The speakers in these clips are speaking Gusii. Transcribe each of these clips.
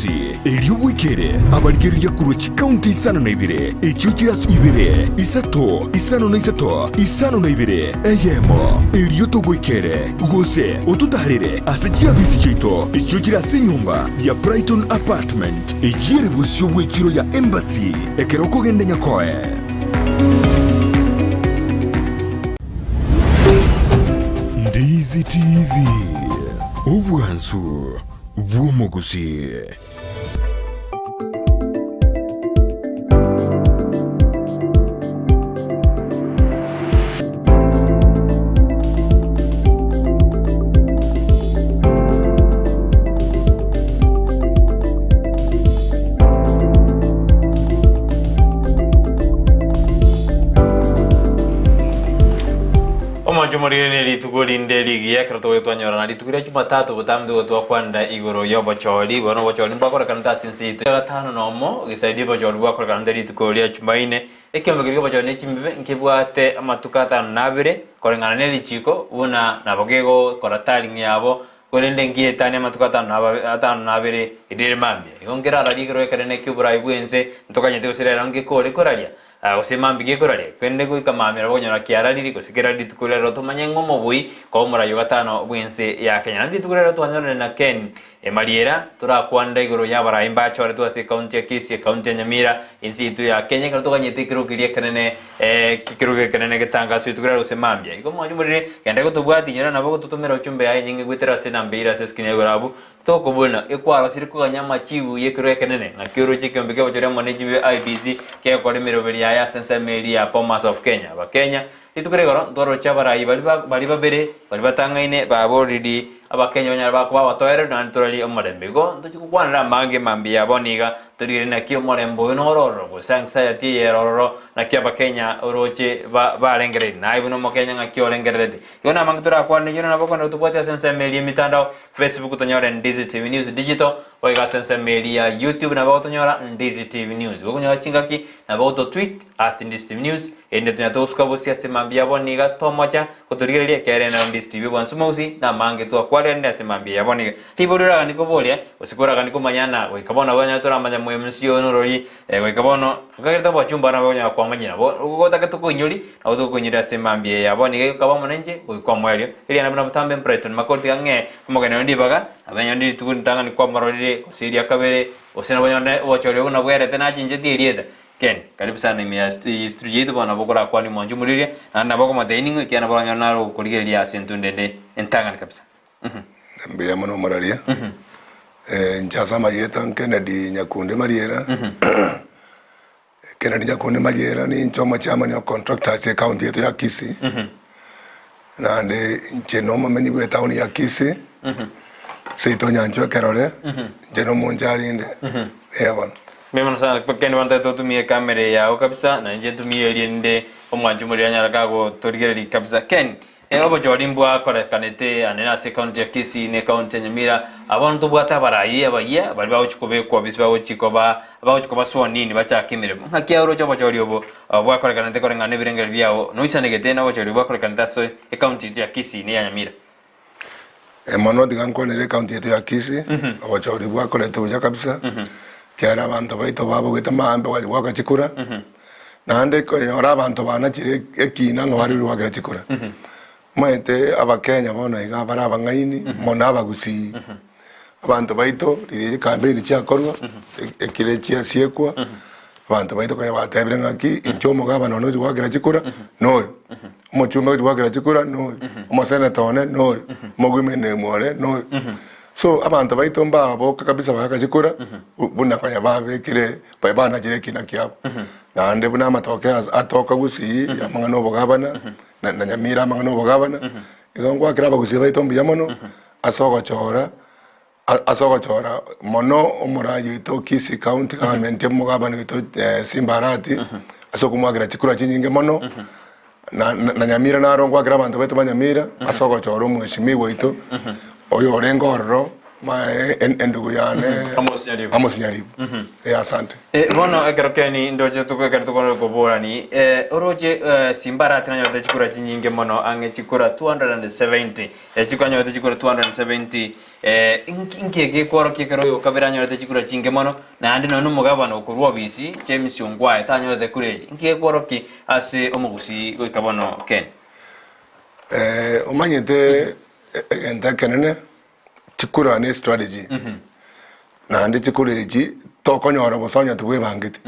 Erio bwekere abarigereria korwa chikaunti 52, echio chire ase ibere, isato, 53, 52, eyemo. Erio togoikere, gose ototaarere ase chiabisi chiaito echio chire ase enyomba ya Brighton Apartment, eyio ere bosio bw'echiro ya Embassy, ekero okogenda Nyakoe. Ndizi TV, obwansu bw'omogusii. Omonche morire ne rituko rinde rigiya ekero togocha twanyorana rituko ria Jumatatu botambe togocha twakwanera igoro y'obochori bono obochori mbwakorekanete ase ense yaito ya gatano na omo gesaidi obochori bwakorekanete rituko ria Jumaine ekiombe keria kiobochori ne chimbibe nkebwate amatuko atano na abere koreng'ana ne richiko buna nabo kegokora taring yabo Korende ngietanie amatuko atano na atano na abere, erio ere mambia. Igo nkerararie ekero ekeene ki'oborai bw'ense, ntokanyeti gose rero ngekore koraria, gose mambia gekoraria. Korende goika mambia nabo okonyora kiarariri, gose kera rituko riria rero tomanye ng'a omobui koba omorai o gatano bw'ense ya Kenya. Naende rituko riria rero twanyorire na Ken Mariera, torakwanera igoro y'abarai mbachoretwe ase ekaunti ya Kisii, ekaunti ya Nyamira, ense yaito ya Kenya, ekero toganyete ekero keria ekenene Ekerogo ekenene getangaswe rituko riria gose mambia. Igo mwanche morire, genda gotobwatia, inyora nabo ogototomera ochumbe yaye enyinge goetera ase enamba eire ase escreen ya igoro abwo. Tokobuna, ekwarosire koganya amachibu y'ekerogo ekenene, ng'aki oroche ekeombe ki'obochori amo ne chibibe IEBC kegokora emeroberi yaye ase ensemo eria ya Bomas of Kenya. Abakenya, rituko ria igoro ntwaroche abarai baria baria babere baria batang'aine baboriri Abakenya banyare bakoba abatoereru naende torarie omorembe. Igo ntochie gokwanera amange mambia ya bono iga, torigererie naki omorembe oyo noro ororo, gose anxiety eye ere ororo, naki Abakenya oroche ba barengereiri. Naye buna Omokenya ng'aki orengerereti. Igo namange torakwane inwe nabo okonyora tobwate ase ensemo eria emitandao, Facebook tonyore Ndizi TV News Digital, boigo ase ensemo eria ya YouTube nabo ogotonyora Ndizi TV News. Gokonyora chingaki nabo ogoto tweet at Ndizi TV News, erinde tonyare togosuka bosio ase mambia ya bono iga tomocha Gotorigereria ekeene na Ndizi TV bwansu mausi na amange twakwareranire ase mambia ya bono iga. Riborio oraganie koboria, gose koraganie komanya na goika bono nabo onye toramanya moyo oyo norori, goika bono nkagerete abachumba nabo okonyara kwamanyia nabo gotake tokoinyori nabo tokoinyoria ase mambia eye ya bono iga ekaba amo nainche goika omoerio. Eriana buna botambe Brighton Makori tiga ng'ee omogeni one ribaga nabo onye rituko ritang'ani kwamororire gose eria kabere gose nabo onye obochori obwo nabwerete nachinchetie erieta. Ken, karibu sana ime ya studio yaito bono nabo okorakwania omwancho omoriria, naende nabo okomotebia ning'o ekiagera nabo oranyore naro okorigereria ase entunda ende entang'ani kabisa. Mbuya mono omoraria. Inche ase amarieta Kennedy Nyakundi Mariera, Kennedy Nyakundi Mariera ninche omochairman o contractors ase ecounty yaito ya Kisii, naende inche na omomenyi bwe etown ya Kisii, seito Nyanchwa ekerore, inche na omonchari inde, eeh bono. Mbuya mono sana kende bono tari totumie ecamera eye yago kabisa na inche ntumie eria erinde omwanchi omoriri anyare kagotorigereria kabisa. Ken, obochori mbwakorekanete ane ase ecounty ya Kisii na ecounty ya Nyamira, abwo ntobwate abarai abayia baria bagochi kobekwa obisi bagochi koba bagochi koba sworn in bachake emeremo. Ng'aki aye oroche obochori obo bwakorekanete koreng'ana na ebirengererio biago noisanegete na obochori bwakorekanete ase ecounty yaito ya Kisii na eya Nyamira? Mono tiga nkwanere ecounty yaito ya Kisii, obochori bwakorete buya kabisa, ekiagera abanto baito babogete maambia bagachia goaka chikura, naende konyora abanto banachire ekina ng'a barire goakera chikura. Omanyete abakenya bono iga bare abang'aini mono abagusii, abanto baito riria chikampeni chiakorwa, ekire chiasiekwa, abanto baito konya batebire ng'aki inche omogabana one ogochia goakera chikura noyo. Omochumbe ogochia goakera chikura noyo, omoseneta one noyo, omogwimeni one noyo. So abanto baito mbaboka kabisa bagaaka chikura buna konya babekire baria banachire ekina kiabo. Naende buna amatoke ase atoka gusii amang'ana obogabana na na Nyamira amang'ana obogabana, igo ngoakera abagusii baito mbuya mono ase ogochora Ase ogochora mono omoraia oito Kisii County Government omogabana oito Simba Arati ase okomoakera chikura chinyinge mono na na Nyamira naro ngoakera abanto baito ba Nyamira ase ogochora omweshimiwa oito oyo orenge ororo. Endugu yane Amos Nyaribo. Amos Nyaribo. Eh, asante. Eh, bono ekero keni ndoche tuko ekero tukore koborani eh, oroche eh, Simba Arati nanyorete chikura chinyinge mono ang'e chikura 270 eh, chikanyorete chikura 270 eh, inki inki egekworokia ekero oyo kabere anyorete chikura chinge mono naende nonya omogabana okorwa obisi James Ongwae tanyorete kura echi inki gekworokia ase omogusii goika bono Ken? Eh, omanyete egento ekenene Chikura ne strategy naende chikura echi tokonyora bosa onye tibwebangeti.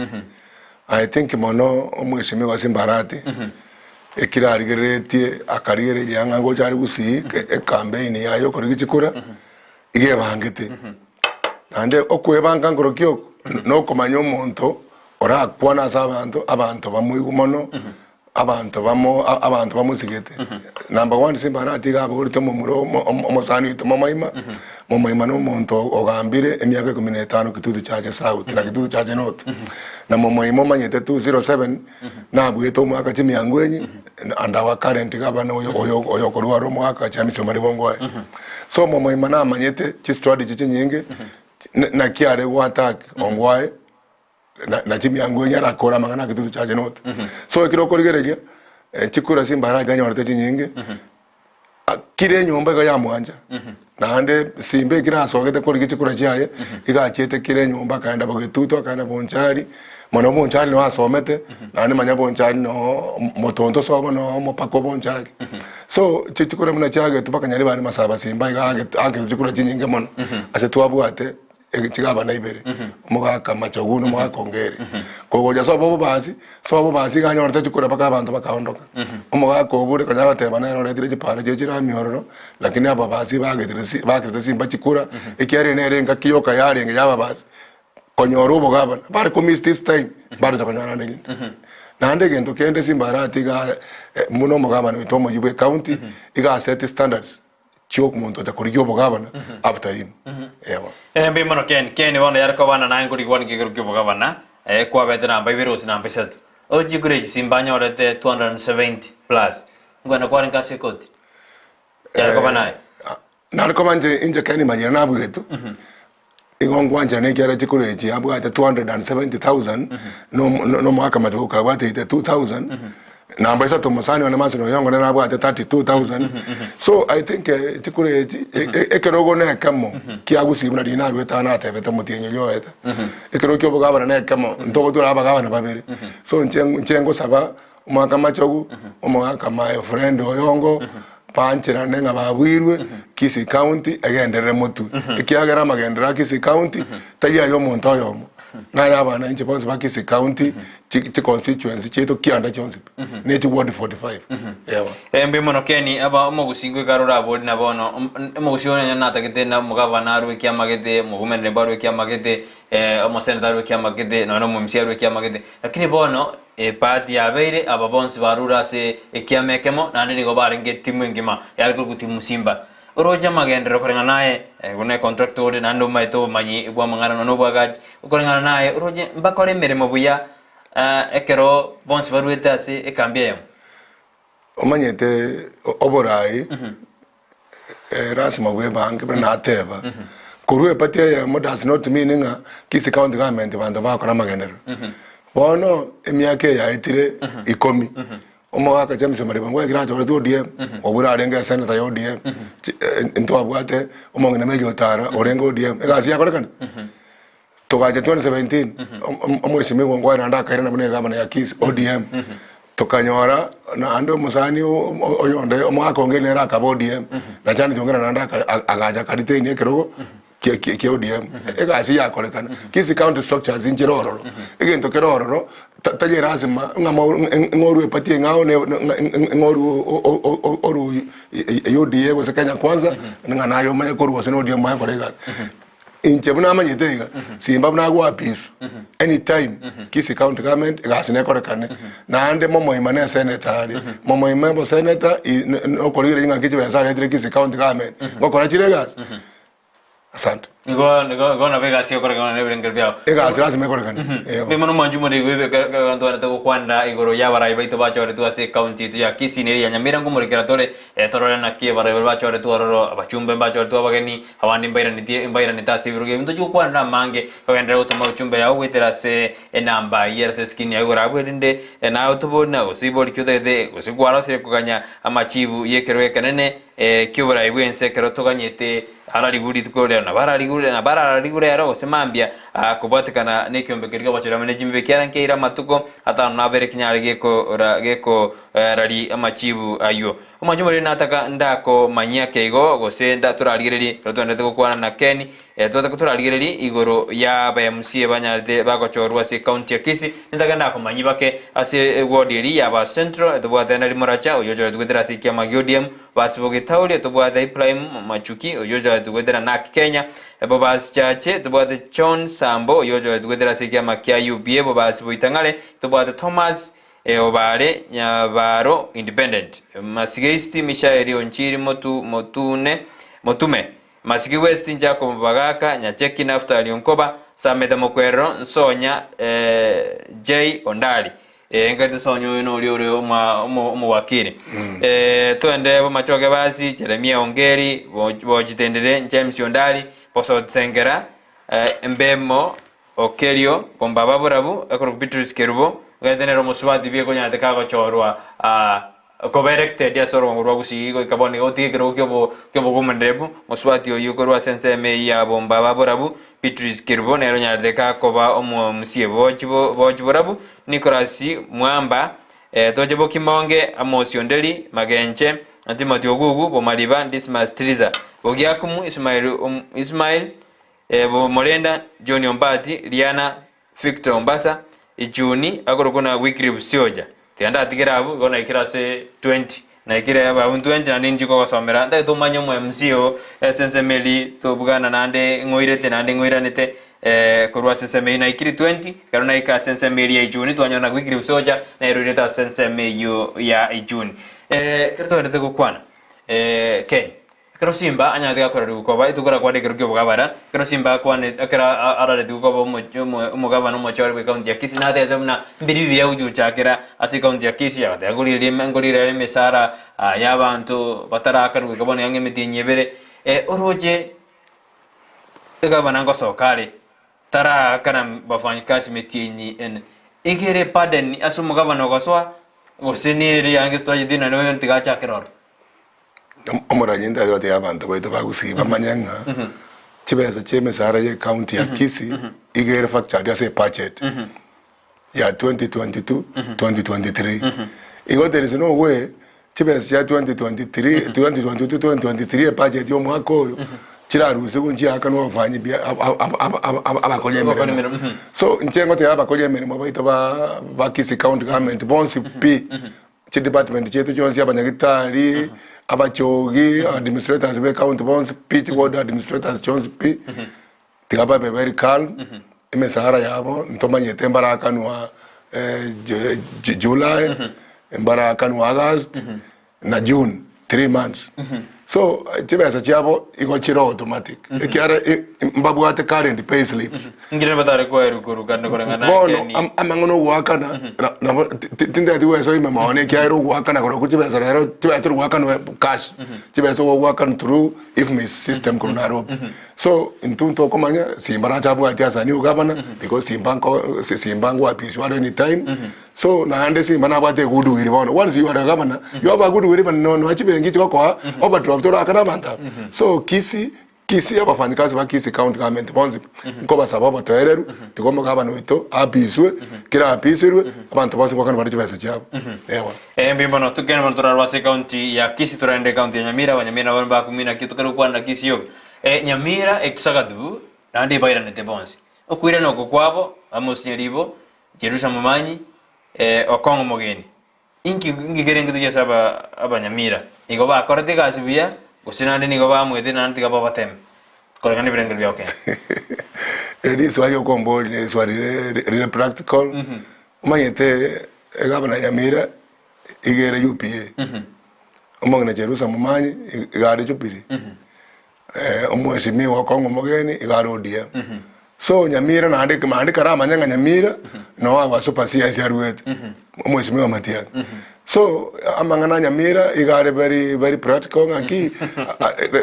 I think mono omweshimiwa Simba Arati ekero arigereretie akarigereria ng'a ngocha are gusii ecampaign yaye okorigia chikura iga ebangete. Naende okwebanga nkorokia oko nokomanya omonto orakwane ase abanto, abanto bamoigwe mono. Abanto bamo abanto bamosigete. Number one Simba Arati iga aborete omomura omo omosani oito Momoima, Momoima na omonto ogambire emiaka ikomi na etano Kitutu Chache South na Kitutu Chache North. Na Momoima omanyete 207 nabuete omwaka chimiango enye and our current governor oyo oyo oyo okorwara omwaka James Omari Bongwae. So Momoima namanyete chistrategy chinyinge naki are go attack Ongwae. na chimiango enye arakore amang'ana ake Kitutu Chache North. So ekero okorigereria chikura Simba Arati anyorete chinyinge, kera enyomba iga yamwancha. Naende Simba ekero asogete korigia chikura chiaye, iga achiete kera enyomba akaenda Bogetutu, akaenda Bonchari, mono Bonchari noo asomete, naende manya Bonchari noo motonto sobo noo omopaka o Bonchari. So chikura buna chiagetwe mpaka Nyaribari Masaba Simba iga agerete chikura chinyinge mono, ase twabwate Chigabana ibere, omogaka Machogu na omogaka Ongeri. Kogocha sobo obobasi, sobo obobasi iga anyorete chikura mpaka abanto bakaondoka. Omogaka obure konya agoteba nere oretire chipara chiria chirami ororo, lakini ababasi bagetire si bakerete simba chikura, ekiagera nere engaki yoka yarenge ya ababasi konyora obogabana, bare ko miss this time, mbaroche konyora naende rinde. Naende egento kende simba aratiga buna omogabana oito omoyia bwe ecounty, iga aseti standards. chi'omonto ocha korigia obogabana after him. Ewa. Eh, mbuya mono Ken. Ken bono yare kobana naye nkorigwa niki ekero ki'obogabana, eh, kwabete namba ibere gose namba isato. Ochikure echi simba anyorete 270 plus. Nkwenda kwarenge ase ekoti. Yare koba naye. Nare koba inche inche Ken manyire nabugetwe. Igo nkwanchera nekiara chikura echi abwate 270,000 nomwaka matuko abwate 82,000 namba isato omosani one Mason Oyongo nere abwate 32,000 so I think chikura echi ekerogo na ekemo kiagusii buna riria naruete aa natebete omotienyi oria oete ekerogo kia obogabana na ekemo ntogotwara abagabana babere so inche inche ngosaba Omwaka machogu, omogaka my friend Oyongo, bancherane ng'a babuirwe Kisii County egenderere motwe. Ekiagera amagenderero a Kisii County tari aya omonto oyomo, naya abananchi bonsi ba Kisii County, chi chi constituency chiaito kianda chionsi pi, ne chi ward 45. Ewa. Eh, mbuya mono Ken, aba omogusii ngoika arore abori na bono, omogusii oyo nonya natagete na omogavana arwe ekiama gete, omogomenere arwe ekiama gete, omoseneta arwe ekiama gete, nonya na omo-M_C arwe ekiama gete, lakini bono Eparty yabeire, aba bonsi barure ase ekiama ekemo, naende nigo barenge etimu engima yare korokwa timu Simba. Oroche amagenderero koreng'ana naye, buna econtractor ore naende omaete obomanyi bw'amang'ana nonya obwagachi, okoreng'ana naye oroche mbakore emeremo buya ekero bonsi baruete ase ekambi eyemo. Omanyete oborai lasima bwebange buna nateba, korwa eparty eyemo does not mean ng'a Kisii county government banto bagokora amagenderero. Bono emiaka eye yaetire ikomi, omogaka James Mariba ngwekire achorete ODM, obwo narenge esenator ya ODM, ntwabwate omong'ina Mary Otara orenge ODM, egasi yakorekana? Togacha 2017 omwesimigwa Ongwae naende akairana buna egavana ya Kisii ODM tokanyora naende omosani oyonde omogaka onge nere akaba ODM na Janet Ong'era naende agacha aka retain ekerogo kia ODM egasi yakorekana. Kisii county structures nchire ororo egento kere ororo tari lasima ng'a ng'a orue eparty eng'ao ng'a orue orue UDA gose Kenya Kwanza ng'a naye omanye korwa gose na ODM omanye kora egasi. Inche buna amanyete iga, simba buna agwo apisu, anytime Kisii county government egasi nekorekane, naende momoima ne senator are, momoima obo senator i- ne- ne- okorigereria ng'aki chibesa aretire Kisii county government, ngokora chire egasi? Asante. Igo igo igo nabo egasi egokorekana na ebirengererio biao. Egasi lasima ekorekane. Eeh. Mbuya mono mwanchi more igo ekero ntwarete gokwanera igoro y'abarai baito bachoretwe ase ecounty yaito ya Kisii na ere ya Nyamira nkomorikera tore torore naki abarai baria bachoretwe ororo abachumbe mbachoretwe abageni abande mbairanetie mbairanete ase ebirogo ebi ntochi gokwanera amange ogenderere gotoma ojumbe yao goetera ase enamba eyio ere ase escreen yago igoro abwo erinde naye otobori na gose ibori ki otagete gose kwarosire koganya amachibu y'ekerogo ekenene ki'oborai bw'ense ekero toganyete ararigwe rituko riria, nabo ararigure, nabo ararigure ero gose mambia, kobwatekana nekeombe keria ki'obochori amo ne chimbibe, ekiagera nkeire amatuko atano na abere kinyare gekora gekorari amachibu ayio. Omwancho omoria nataka ndakomanyia keigo, gose nda torarigererie ekero twenderete gokwana na Ken, twataka torarigererie igoro ya aba MCA banyarete bagochorwa ase ecounty ya Kisii, nintake ndakomanyie bake ase eward eria ya ba Central, tobwate Henry Moracha oyio ochoretwe goetera ase ekiama gia ODM, Basibo Gitauri, tobwate Ibrahim Machuki oyio ochoretwe goetera NARC Kenya, Bobasi Chache, tobwate John Sambo oyio ochoretwe goetera ase ekiama kia UPA, Bobasi Boitang'are, tobwate Thomas Obare Nyabaro Independent, Masige East Mishaeli Onchiri Motu Motune Motume, Masige West Jacob Bagaka Nyacheki Naftali Onkoba, Sameta Mokwerero Nsonya J Ondari. Enkarete Sonya oyo noria ore omowakili. Twende Bomachoge Basi, Jeremia Ongeri, Bochitendere, James Ondari, Bosotsengera, Mbemo Okerio, Bombaba Borabu, ekorokwa Beatrice Kerubo, omanyete nere omosubati buya ekonyarete kagochorwa koba elected ase orogongo rwa Gusii goika bono iga gotiga ekerogo kiobo kiobogomanderebu, mosubati oyio korwa ase ensemo eyio ya Bombaba Borabu, Beatrice Kerubo nere onyarete kakoba omomusie bochi bochi Borabu, Nicholas Mwamba, Toche Bokimonge, Amos Onderi, Magenche, Timothy Ogugu, Bomariba, Dismas Tiriza, Bogiakumu, Ismail Ismail, Bomorenda, John Ombati, Riana, Victor Ombasa, Ichuni, akorokwa na Wycliffe Sioja. Tiga ndatigere abwo, igo naikire ase 20. Naikire abwo 20 naende inche kogosomera, ntagete omanye omo MC oo ase ensemo eria tobugana naende ng'oirete naende ng'oiranete korwa ase ensemo eyio naikire 20, ekero naika ase ensemo eria ya Ichuni twanyora na Wycliffe Sioja nere oirete ase ensemo eyio ya Ichuni. Ekero twaerete gokwana, Ken, Ekero Simba anyarete gakorerigwa koba rituko ria kwane ekero ki'obogabara, ekero Simba akwane ekero araretigwe koba omogabana omochore bw'ecounty ya Kisii natebete buna mbiri biya gochia gochakera ase ecounty ya Kisii agateba nkorigereria eme nkorigereria emesara y'abanto batarakarwa goika bono iga ng'a emetienyi ebere, oroche egavana ngosoka are taraakana bafanyikazi emetienyi ene, egere eburden ase omogabana ogosoa gose nere yange strategy naende oyo tiga achakere ororo. Omoranyente aye otebie abanto baito ba Gusii bamanye ng'a chibesa chi'emesara y'ecounty ya Kisii iga ere factored ase ebudget ya 2022 2023. Igo there is no way chibesa chia 2023 2022 2023 ebudget ya omwaka oyo chirarusigwe nchiakanwe abafanyi bia abakori emeremo. So inche ngotebia abakori emeremo baito ba Kisii county government bonsi pi. Chidepartment chiaito chionsi, abanyagitari, abachogi, administrators be county bonsi pi, chiward administrators chionsi pi, tiga babe very calm, emesahara yabo ntomanyete mbarakanwa July, mbarakanwa August, na June, 3 months. So chibesa chiabo igo chire automatic, ekiagera mbabwate current pay slips. Inki batare koerwa korwa kare koreng'ana Bono Keni? amang'ana ogoakana nabo tintageti goesoa ime mono ekiagera ogoakana korokwo chibesa rero chibesa chiri goakanwa cash, chibesa ogoakana through IFMIS system korwa Nairobi. So intwe ntokomanya Simba nache abwati as a new governor because Simba nko Simba ngoapiswa are any time. So naende Simba nabwate egoodwill bono once you are a governor you have a goodwill even nonya chibenki chigokoa overdraft orakane abanto aba. So Kisii Kisii abafanyikazi ba Kisii county government bonsi nkobasaba obotoereru tiga omogabana oito apiswe kera apisirwe abanto bonsi ngokana bare chibesa chiabo ewa. Mbuya mono tokende bono torarwe ase ecounty ya Kisii torende ecounty ya Nyamira abanyamira nabo mbakumina ki tokare gokwana Kisii yoka. Nyamira ekisagatu naende ebairanete bonsi. Okoirana oko kwabo Amos Nyaribo, Jerusha Momanyi, Okong'o Mogeni. Inki inki kere engeto ase aba abanyamira? Nigo bakorete egasi buya, gose naende nigo bamoete naende tiga babateme? Koreng'ana nebirengererio biao kende. Eri riswali okomboria ne riswali rire rire practical, omanyete egavana Nyamira iga ere UPA, omong'ina Jerusa Momanyi iga are Jubilee. Omwesimigwa okong'a omogeni iga are ODM. So Nyamira naende naende kare amanye ng'a Nyamira noo our super CS aruete, omwesimigwa Matiang'i. So amang'ana a Nyamira iga are very very practical ng'aki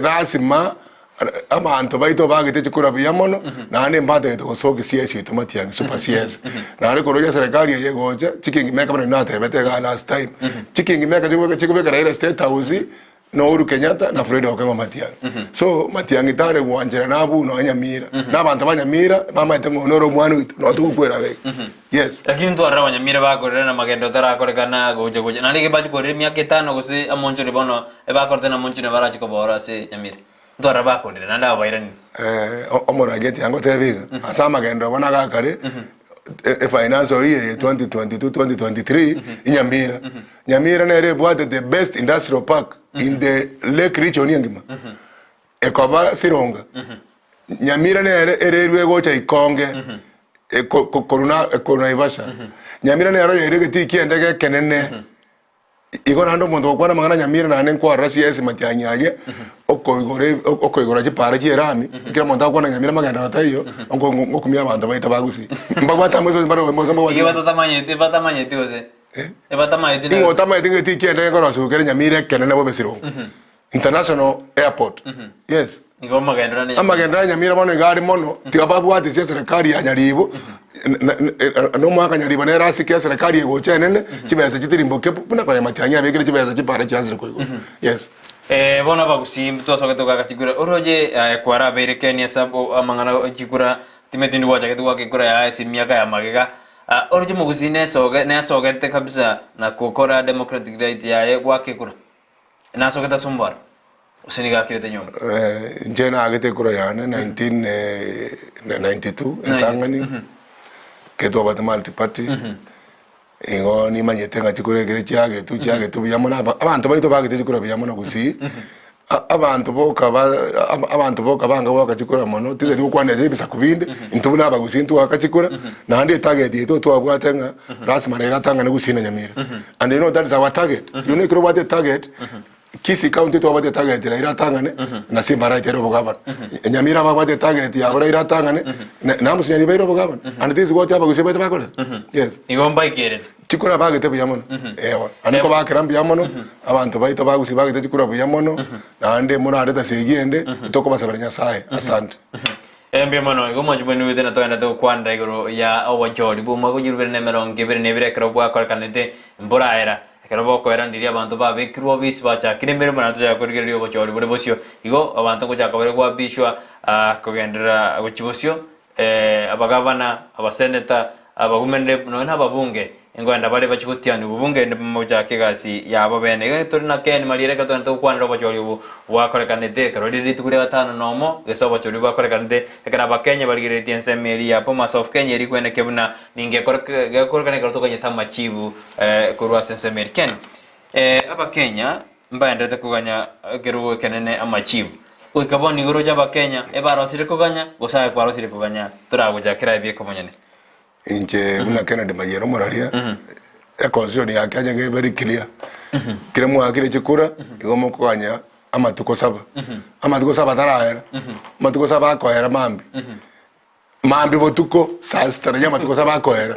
lasima abanto baito bagete chikura buya mono, naende mbatagete gosokia CS oito Matiang'i super CS. Naende korwa oria serikali eye egocha, chiking maker buna natebete igaa last time, chiking maker chikobeka Raila state house, na Uhuru Kenyatta na Fred Okengo Matiang'i. So Matiang'i tare gwanchera na abwo nonya Nyamira. Na abanto ba Nyamira bamaete ng'a oyo noro omwana oito noo togokwera abeke. Yes. Lakini ntwarora abanyamira bakorire na magendo tarakorekana gocha gocha. Naende iga bachi korire emiaka etano gose amonchore bono ebakorete na amonchore barachi kobora ase Nyamira. Ntwarora bakorire naende aba bairanire. Omorageti angotebia iga, ase amagendo bono aga kare, e-financial year eye 2022 2023, Nyamira. Nyamira nere ebwate the best industrial park in the lake region engima, ekoba Sironga. Nyamira nere ererwe egocha Ikonge, korwa Naivasha. Nyamira nero yairwe egetii ki'endege ekenene. Igo naende omonto ogokwana amang'ana a Nyamira naende nkwarora CS Matiang'i aye, okoigora okoigora chipara chi'erami, ekero omonto agokwana Nyamira amagenderero taiyo, ngokumia abanto baito ba Gusii. Mbabwate amaiso mbaro mbabwate Igo batatamanyeti batamanyeti gose. Eh? Ebatamanyeti Ing'o otamanyeti ng'a eti kiende gekorosigwa kere Nyamira ekenene bobe Sirongo. International airport. Yes. Nigo amagenderero ne Amagenderero a Nyamira bono iga are mono, tiga babwate ase eserekari ya Nyaribo, na omwaka Nyaribo nere asike eserekari egocha enene, chibesa chitirimboke buna konya Matiang'i abekire chibesa chipara chiansire koigwa. Yes. Eh, bono abagusii twasoke togaka chikura oroche eh, kwarabeire Kenya ase amang'ana chikura timeti ndi gwachagete gwaka ekura yaye ase emiaka ya magega Ah, oroche omogusii nesoge nesogete kabisa na gokora democratic right yaye gwaka ekura nasogete ase omobaro gose nigo akirete nyomba. Inche naagete ekura yane 1992 entang'ani, ekero twabwate multi party, igo nimanyete ng'a chikura ekere chiagetwe chiagetwe buya mono aba abanto baito bagete chikura buya mono gusii, abanto boka ba abanto boka banga goaka chikura mono, tigati gokwanera ebisaku binde, intwe buna abagusii ntwaka chikura, naende etarget yaito twabwate ng'a lasima rero atang'ane gusii na Nyamira. And you know that is our target, you know ekero obwate etarget, Kisii county twabwate etarget Raila atang'ane, na Simba Arati aire obogabana. Nyamira babwate etarget yabo Raila atang'ane, na Amos Nyaribo aire obogabana. And this is what abagusii baito bakorete. Yes. Igo mbaikerete. Chikura bagete buya mono. Ewa. Naende kobakera mbuya mono, abanto baito bagusii bagete chikura buya mono, naende morarete ase eyio ende, tokobasabera Nyasaye. Asante. Mbuya mono. Igo omwanchi bwenu oito natogenderete gokwanera igoro ya obochori bw'omwaka o chilifu bibere na emerongo ebere na ebere ekero bwakorekanete mboraera. Ekero bokoera ndiria abanto babekirwe obisi bachakire emeremo naende tochaka korigereria obochori bore bosio. Igo abanto ngochaka bare goapishwa kogenderera gochia bosio, abagavana, abaseneta, abawomen rep nonya na ababunge nkoenda bare bachie gotianigwa obunge erinde bamanye gochaka egasi yabo bene. Igo tore na Ken Mariere ekero togenda togokwanera obochori obo bwakorekanete ekero rire rituko ria gatano na omo gese obochori bwakorekanete ekero abakenya barigereretie ensemo eria ya Bomas of Kenya eria kwenekia buna ninki gekorekana ekero tokanyete amachibu korwa ase ensemo eria. Ken, Abakenya mbaenderete koganya ekerogo ekenene amachibu. Goika bono nigo oroche Abakenya ebarosire koganya, gose aye kwarosire koganya toragochakera ebieka omonyene. Inche buna Kennedy Mayera omoraria, econstitution ya Kenya iga very clear. Kera mwakire chikura, igo mokoganya amatuko saba. Amatuko saba taraera, amatuko saba akoera mambia. Mambia botuko saa sita naria amatuko saba akoera.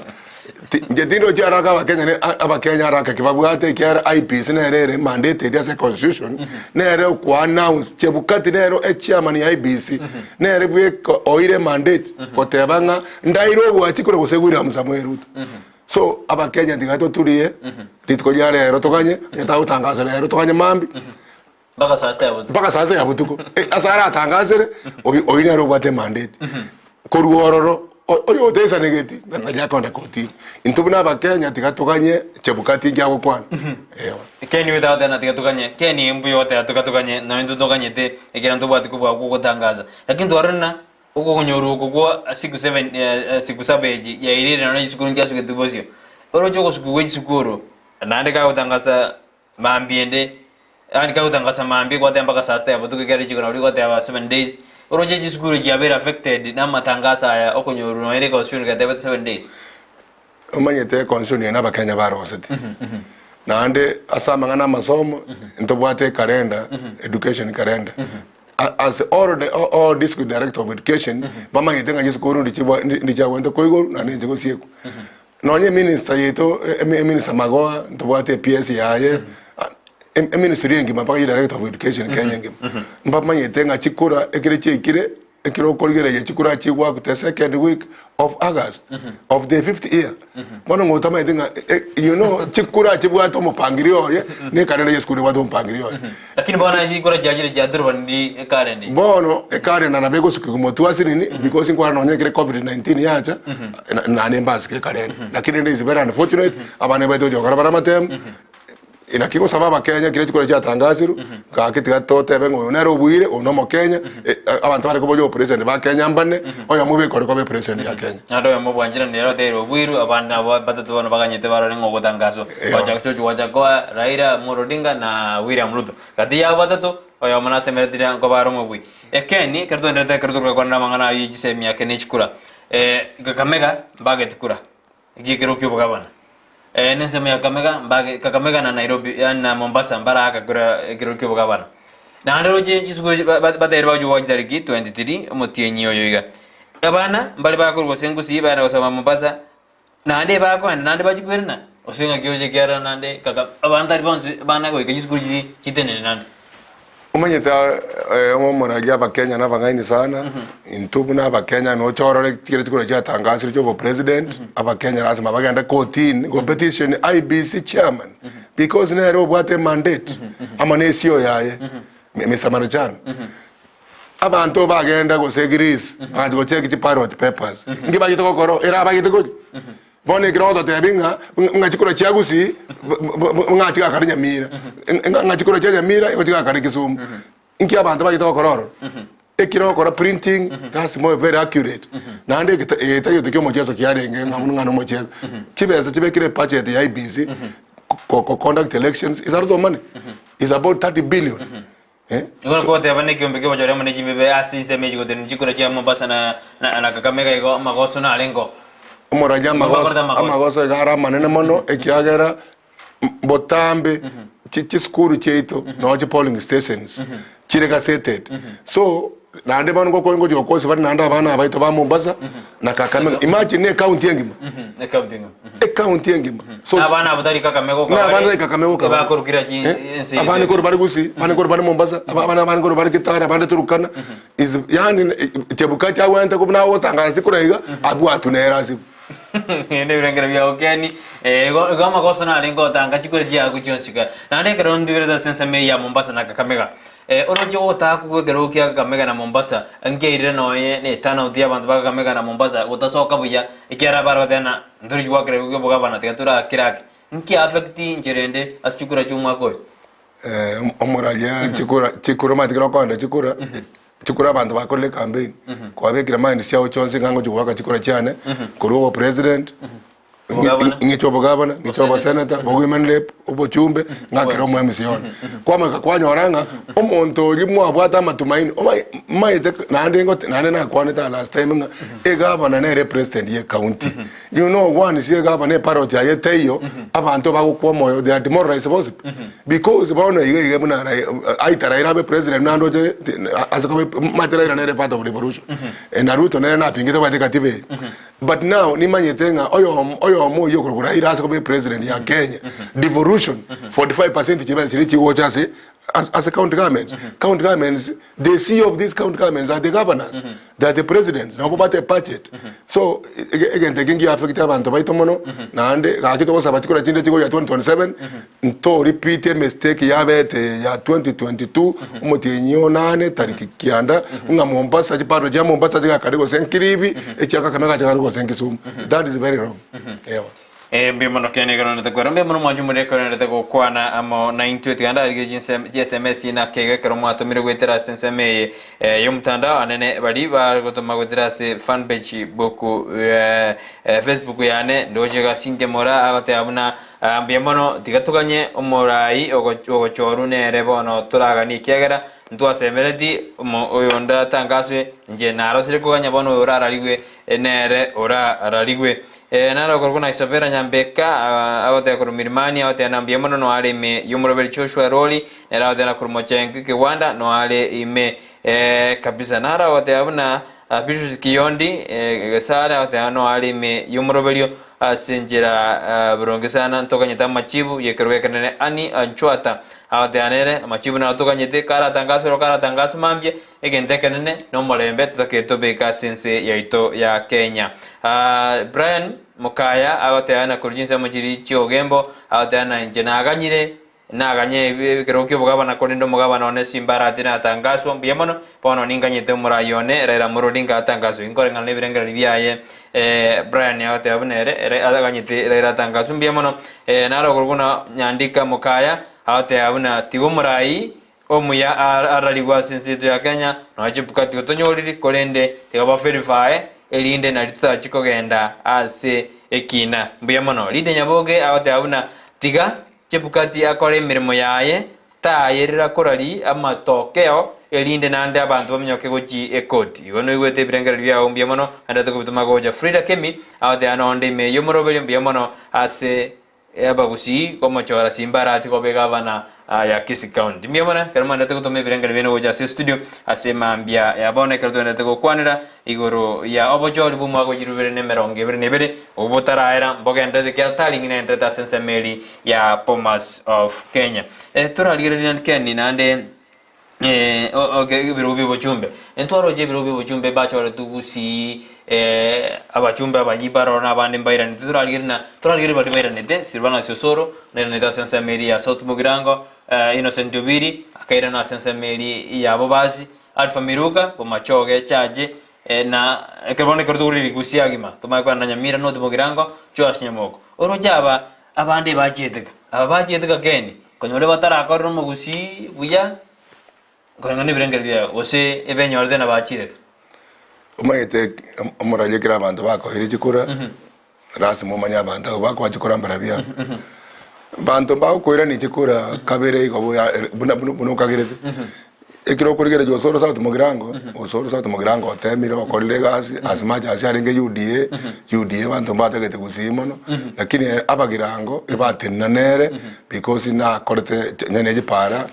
Ti- Inche tindochi araka abakenya ne a- abakenya araka ki babwate ekiagera IEBC nere ere mandated ase constitution, nere okoannounce, Chebukati nero echairman ya IEBC, nere bweka oire mandate goteba ng'a ndaire ogoachi kore gose William Samoei Ruto. So abakenya tiga toturie, rituko ria rero toganye, onye tagotangasa rero toganye mambia. Mpaka saa sita ya botuko. Mpaka saa sita ya botuko. Eh, ase aratangasere, oyo oyo nere obwate emandate. Korwa ororo, o- oyo otaisanegeti, na- naria akoenda kotini. Intwe buna abakenya tiga toganye Chebukati inki agokwana. Ewa. Ken without ena tiga toganye Ken mbuya ogoteba tiga toganye nonya intwe toganyete ekero ntobwati kobua gwa ogotangaza. Lakini twarora ng'a okonyorwa oko kwa siku seven siku saba echi yairire nonya chisukuru nchiasugetwe bosio. Oroche ogosukigwa gwe chisukuru naende kagotangasa Mambia ende, yaani kagotangasa mambia gwateba mpaka saa sita ya botuko ekero richiko nabo rigoteba 7 days, oroche chisukuru chiabeire affected na amatangaso aya okonyorwa nonya ne econstitution getebete 7 days. Omanyete econstitution eye na abakenya barosete. Naende ase amang'ana amasomo, ntobwate ekalenda, education calendar. As all the all district director of education bamanyete ng'a chisukuru ndichibwa ndichiagwente koigorwa naende inche gosiekwa. Nonye eminister yaito eminister Magoha ntobwate ePS yaye eministry engima mpaka director of education Kenya engima mbamanyete ng'a chikura ekere chiaikire ekero okorigereria chikura chigwakwa the second week of August of the fifth year. Bono ng'a otamanyete ng'a you know chikura chibwate omopangirio oye na ekarenda ya esukuru ebwate omopangirio oye. Lakini bono chikura chiachire chiaturubaniri ekalenda eye. Bono ekalenda nabo egosukigwa motwe ase nini because nkwara nonye ekere covid 19 yacha naende mbasike ekalenda. Lakini rende is very unfortunate abana baito gocha gokora bare amatemu Naki gosaba abakenya kera chikura chiatangasirwe, gaki tiga totebe ng'a oyo nere obuire, oyo nomokenya, abanto bare koboria obopresident ba Kenya mbane, oyomo bweka ore koba epresident ya Kenya. Naende oyomo bwanchera nere oteire obuiru, abande nabo batato bono baganyete barore ng'a ogotangaswa gocha George Wajackoyah, Raila Amolo Odinga na William Ruto. Gati yabo batato, oyomo nasemeretie riria nkoba are omobui. Ekeni, ekero twaenderete ekero togokwanera amang'ana ayio ye chisemi ake ne chikura, Kakamega mbageti kura. Egiekero ki'obogabana. Eh, nensemo ya Kakamega, mbage Kakamega na Nairobi, yaani na Mombasa mbaraaka kera ekero ki'obogabana. Naende roche chisukuru chi ba- ba- bateire bagochia goaka chitariki 23 omotienyi oyo iga. Abana mbare bakorwa gose Gusii bagenda gosoma Mombasa, naende ebakoenda naende bachia koirana, gose ng'aki roche ekiagera naende kaka abanto tari bonsi bana goika chisukuru chiria chitenene naende. Omanyete omoraria abakenya na abang'aini sana, intwe buna abakenya noche orore chikere chikoro chiatangasirwe chia obopresident, abakenya lasima bagende kotini go petition IEBC chairman because nere obwate emandate amo na esio yaye Mister Marchand. Abanto bagenda gose Greece bagachi gocheki chiballot papers, inki bachete gokora erabagete koria? Bono ekero ogototebia ng'a ng'a chikura chia Gusii ng'a chigakare Nyamira, ng'a chikura chia Nyamira igo chigakare Kisumu. Inki abanto bagete gokora ororo? Ekero ogokora printing that's more very accurate. Naende egeta egeta egento kia omocheso kiarenge ng'a buna ng'a na omocheso. Chibesa chibekire ebudget ya IEBC ko ko conduct elections is a lot of money. Is about 30 billion. Eh? Igo goteba nekiombe ki'obochori amo ne chimbibe ase ensemo echi gotenena chikura chia Mombasa na na na Kakamega igo amagoso narengeo. Omoragia Nigo amagoso bakorete amagoso. amagoso iga are amanene mono ekiagera m- botambe chi- chisukuru chiaito noo chi polling stations chire gazetted so naende bono ngoko ngochi gokosi bare naende abana abaito ba Mombasa na Kakamega imagine ne ecounty engima Ecounty engima. Ecounty engima. So Na abana abo tari Kakamega oka na abana bare, tari Kakamega oka bare. ebakorukira chi Eh, ense abana yaito. koro bare Gusii, abana koro bare Mombasa, aba- abana abana koro bare Kitale, abande Turukana. Is yani eh, Chebukati agwente ko buna agosangana chikura iga, abwatwe nere ase. Ng'ende ebirengero biao Ken, eh, igo igo amagoso narenge gotanga chikura chiago chionsi iga. Naende ekero ndigerete ase ensemo eye ya Mombasa na Kakamega, eh, oroche ogotaku bwa ekerogo kia Kakamega na Mombasa, nkiairire nonya na eturnout ya abanto ba Kakamega na Mombasa gotasoka buya, ekiagera bare goteba ng'a Ntorichi goakera ebigo bi'obogabana, tiga torakire ake. Nki affect inchera ende ase chikura chi'omwaka oyo? Eh, omoraria chikura chikura omanyete ekero okoenda chikura chikura abanto bakorire ecampaign kwabekire mind chiao chionsi ng'a ngochi goaka chikura chiane korwa obo president Obogabana. ng'iche obogabana ng'iche Oboseneta. oboseneta obowomen rep obochumbe ng'akere omo MC one kwamanya kwanyora ng'a omonto oria mwabwate amatumaini omanye maete naende ngote naende nakwanete aa last time ng'a egavana nere epresident ye ecounty you know once egavana eparot yaye teiyo abanto bagokwa omoyo they are demoralized bonsi pi because bono iga iga buna Rai aita Raila abe president naende oche ase koba mache Raila nere part of revolution na Ruto nere napingete obwate katiba eye but now nimanyete ng'a oyomo oyomo oyio okorokwa Raila ase koba epresident ya Kenya devolution 45% chibe chiria chigocha ase As, as a county governments, county governments, the CEO of these county governments are the governors, they are the presidents, nabo bate budget. So, ege- egento eke ngiaffect abanto baito mono, naende gaki togosaba chikura chinde chigocha 2027, nto repeat emistake yabete ya 2022, omotienyi onane tariki kianda, ng'a Mombasa, chipato chia Mombasa chigakare gose Nkiribi, echia Kakamega chigakare gose Kisumu. That is very wrong. Ewa. Ee, mbuya mono kiane ekero nderete kwera, mbuya mono mwanche omorero ekero nderete gokwana amo naintwe. Tiga ndarigererie chinsem chi sms nake iga ekero mwatomire goetera ase ensemo eye eh, y'omotandao anene baria bagotoma goetera ase fanpage book eh, eh, Facebook yane ndoche iga Cynthia Moraa agoteba buna ah, mbuya mono tiga toganye omorai ogo- ogochorwa nere bono toraganie ekiagera. Ntwasemereti omo oyonde atangaswe, inche narosire koganya bono oyo orararigwe nere orararigwe. Naro okorokwa na Isabella Nyambeka, agoteba korwa Milimani, agoteba na mbuya mono noare ime y'omoroberi Joshua Rori, nere agoteba na korwa Mochengo Kigwanda noare ime kabisa. Naro agoteba buna Beatrice Kiyondi Gesare agoteba noare ime y'omoroberio ase enchera boronge sana ntoganyete amachibu y'ekerogo ekenene Annie Anchwata agoteba nere amachibu naro toganyete karatangaswe ero karatangaswe mambia Egento ekenene nomorembe totakeire tobeke ase ense yaito ya Kenya. Brian Mokaya agoteba na korwa chinsemo chiria chi'ogembo agoteba na inche naganyire naganye ekerogo ki'obogabana korende omogabana one Simba arati natangaswa mbuya mono bono ninganyete omorai one Raila Amolo Odinga atangaswe inkoreng'ana nebirengererio biaye Brian agoteba buna ere ere aganyete Raila atangaswe mbuya mono naro okorokwa buna Nyandika Mokaya agoteba buna tiga omorai Omuya ararigwe ase ense yaito ya Kenya, nonya chibukati otonyoriri, korende tiga ba verify erinde nari totachie kogenda ase ekina. Mbuya mono. Lydia Nyaboke agoteba buna tiga Chebukati akore emeremo yaye, tayerera korari amatokeo erinde naende abanto baminyoke gochi ekoti. Igo noigwete ebirengererio biao mbuya mono, naende tokobitoma gocha. Frida Kemi agoteba nonde ime y'omoroberio mbuya mono ase Abagusii komochora Simba arati koba egavana ya Kisii County. Mbuya mono ekero mwenderete gotoma ebirengererio biaino gocha ase estudio ase mambia ya bono ekero twenderete gokwanera igoro ya obochori bwa omwaka o 2022 obwo botaraera mbogenderete ekiagera tari ng'ina enderete ase ensemo eri ya Bomas of Kenya. Torarigereria Ken naende okay ebirogo bia obochumbe, ntwaroche ebirogo bia obochumbe bachoretwe gusii abachumbe abayia baroro na abande mbairanete torarigereria na torarigereria baria bairanete Silvanus Osoro nairanete ase ensemo eria ya South Mugirango, Innocent Obiri akairana ase ensemo eria ya Bobasi, Alpha Miruka Bomachoge Echache na ekero bono ekero tokorigereria gusii agima tomanye kogenda Nyamira North Mugirango, Joash Nyamoko. Oroche aba Abande bachieteka, aba bachieteka keni, konyora batarakorera omogusii buya koreng'ana nebirengererio biaye, gose ebenyorete na bachireka. Omanyete omoraria ekero abanto bakoire chikura, lasima omanye abanto abwo bakoa chikura mbarabwo aba. Abanto mbagokoirania chikura kabere igo buya buna buna okagerete. Ekero okorigereria Osoro South Mugirango, Osoro South Mugirango otemire okorire egasi as much as arenge UDA, UDA abanto mbatagete gusii mono, lakini abagirango ebatenena nere because nakorete onye ne chipara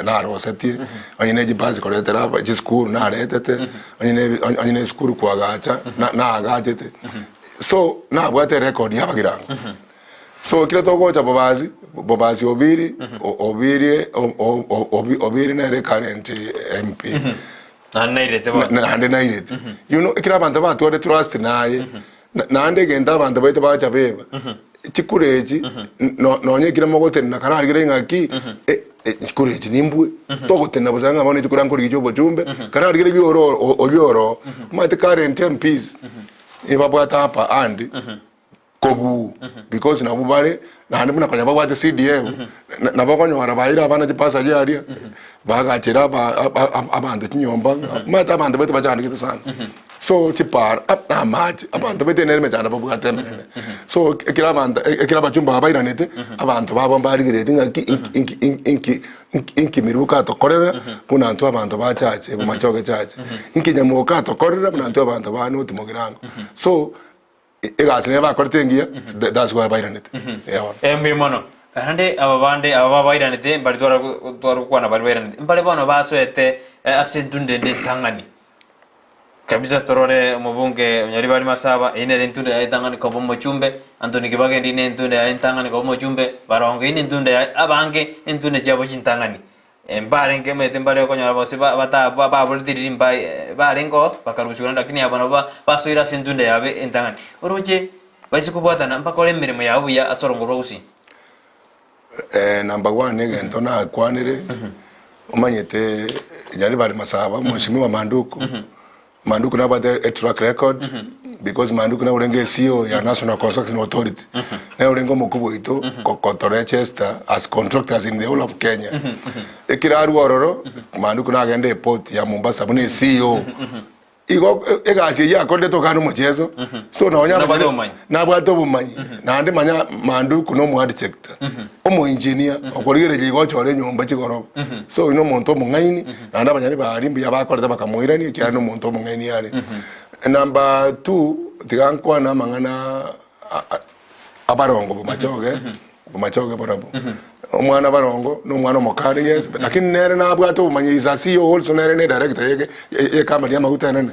narosetie, onye ne chibasi koretera aba chisukuru naretete, onye ne onye ne esukuru koagacha naagachete. So nabwate erecord ya abagirango. So ekero togocha bobasi, bobasi Obiri, Obiri, Obiri nere current MP. Naende nairete bono. Naende nairete. You know, ekero abanto batware trust naye, naende egento abanto baito bacha beba, chikura echi, nonye ekero mogotenena kararigererie ng'aki, chikura echi nimbwe, togotenena bosa ng'a bono chikura nkorigia chia obochumbe, kararigererie oro oywo oro, omanyete current MPs, ebabwate upper hand. Kobuu because nabwo bare naende buna konya babwate CDF nabo okonyora baeire abana chibasari aria bagachera abanto chinyomba omanyete abanto baito bachandegete sana so chipara na amache abanto baito nere emechando babwate emenene so ekero abanto ekero abachumba aba bairanete abanto babo mbarigereti ng'aki inki inki inki inki miruka atokorera buna intwe abanto ba chache bomachoge chache inki nyamoka atokorera buna intwe abanto ba north mogirango so Egasi nere bakorete engiya, that's why bairanete. Eeh. Eh, mbuya mono. Naende aba bande aba babairanete mbari twara twara gokwana baria bairanete, mbare bono basoete ase entunda ende entang'ani. Kabisa torore omobunge Onyaribari Masaba, eyio nere entunda yaye entang'ani koba omochumbe, Anthony Kibagendi ne entunda yaye entang'ani koba omochumbe, Barongo eyio ne entunda yaye, abange entunda chiabo chintang'ani. Mbarenge omanyete mbare okonyora gose baborete riria barenge oo bakarusigwa naende lakini aba nabo basoire ase entunda yabo entang'ani. Oroche baise kobwatana mbakore emeremo yabo buya ase orongo rwa gusii. Number one egento nakwanire omanyete Nyaribari Masaba mheshimiwa Manduku Manduku nabwate a track record because Manduku nere orenge CEO ya National Construction Authority nere orenge omokubwa oito ko register as contractors in the whole of Kenya. Ekero arwa ororo Manduku nagende eport ya Mombasa buna CEO. Igo egasi eyio akorire tokana omocheso, so nonya Nabwate obomanyi. nabwate obomanyi naende manya Manduku na omoarchitect, omoengineer okorigereria igo ochore enyomba chigoroba. So oyio na omonto omong'aini naende abanyene baria mbuya bakorete bakamoirania ekiagera na omonto omong'aini are. Number two, tiga nkwane amang'ana abarongo bomachoge, bomachoge barabwo. Omwana barongo na omwana omokare yes, lakini nere nabwate obomanyi is a CEO also nere ne director ye ye company ya amaguta enene.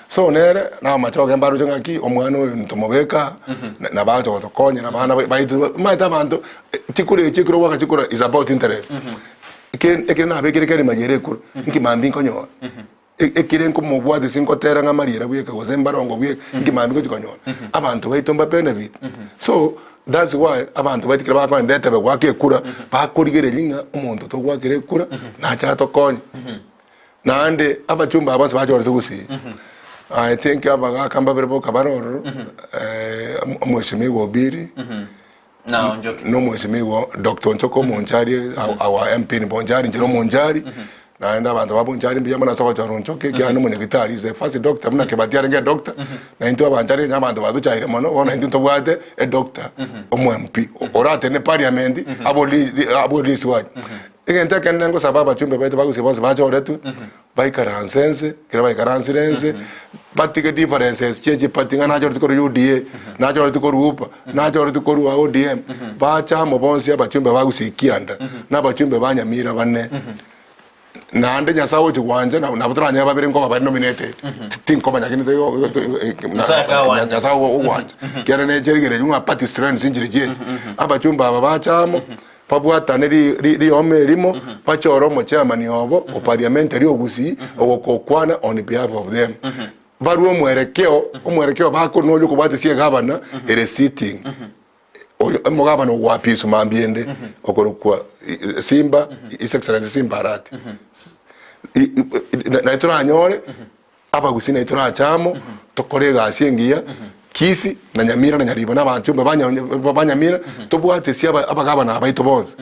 So nere na amachoge mbaroche ng'aki omwana oyo ntomobeka aa, nabo agocha gotokonyera abana baito omanyete abanto chikura echi ekero ogoaka chikura is about interest. Ekere ekere nabekire keri mayere ekura, nki mambia nkonyora. Ekere nkomobwatia ase ngotera ng'a mariera bweka gose mbarongo bweka, inki mambia ngochia konyora? Abanto baito mba benefit. So, that's why abanto baito ekero bakogenda etebe goaka ekura, bakorigereria ng'a omonto togoakera ekura nache atokonye. Naende abachumba aba bonsi bachorete gusii, I think abagaka mbabere boka bare ororo, omwesimigwa Obiri, Na Onchoke. na omwesimigwa Doctor Onchoke omonchari, our MP ni Bonchari, inche nomonchari, naende abanto ba Bonchari mbuya mono ase ogochora Onchoke ekiagera na omonyagitari, is the first doctor buna Kibati arenge edoctor, na intwe abanchari onye abanto batochaire mono, bono intwe ntobwate edoctor omo MP, oratene parliament abori riswali. Egento ekenene ngosaba abachumbe baito ba Gusii bonsi bachoretwe, baikaranse ense, ekero baikaransire ense, batige differences chie chiparty ng'a nachoreti korwa UDA, nachoreti korwa UPA, nachoreti korwa ODM, bache amo bonsi abachumbe ba Gusii kianda, na abachumbe ba Nyamira bane. Naende Nyasae ogochia gwancha nabo nabo toranyare babere nkoba bare nominated, tinkomanya kende Nyasae akagwancha. Nyasae ogwancha, ekiagera neche rigereria ng'a party strengths nchire chiacha. Abachumbe aba bache amo, Babwatane rioma erimo, bachore omochairman obo o parliamentary o Gusii ogokokwana on behalf of them. Barue omwerekeo, omwerekeo bakorwa noria okobwatesia egavana ere sitting. Oyo omogavana ogoapiswa mambia ende okorokwa Simba, His Excellency Simba Arati. Naye toranyore Abagusii naintwe torache amo, tokore egasi engiya, Kisii na Nyamira na Nyaribo na abanto ba Nyamira, tobwatesie abagabana baito bonsi,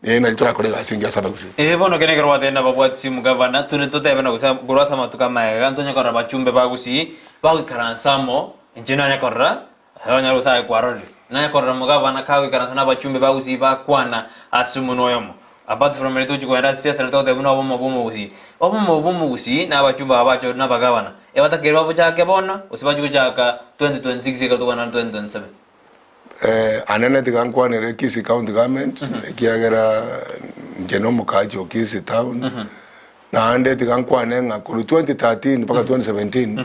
ee nario torakore egasi engiya ase abagusii. Ee bono kere ekero gwatebire nababwatisi omogavana, tore totebe na gose korwa ase amatuko amaega, ntonye korora abachumbe ba Gusii bagoikaransa amo, inche nanye korora Ere onyare gose aye kwarorire, nanye korora omogavana kagoikaransa nabachumbe ba Gusii bakwana ase omonwa oyomo. Apart from ere tochi kogenda ase siasa togoteba buna obomo bwa omogusii. Obomo bwa omogusii na abachumbe aba bachorire na abagavana, ebatakeire babochake bono gose bachie gochaka 2026 ekero tokogenda 2027. Anene tiga nkwanere Kisii County Government ekiagera inche nomokaachi o Kisii Town, Naende tiga nkwane ng'a korwa 2013 mpaka 2017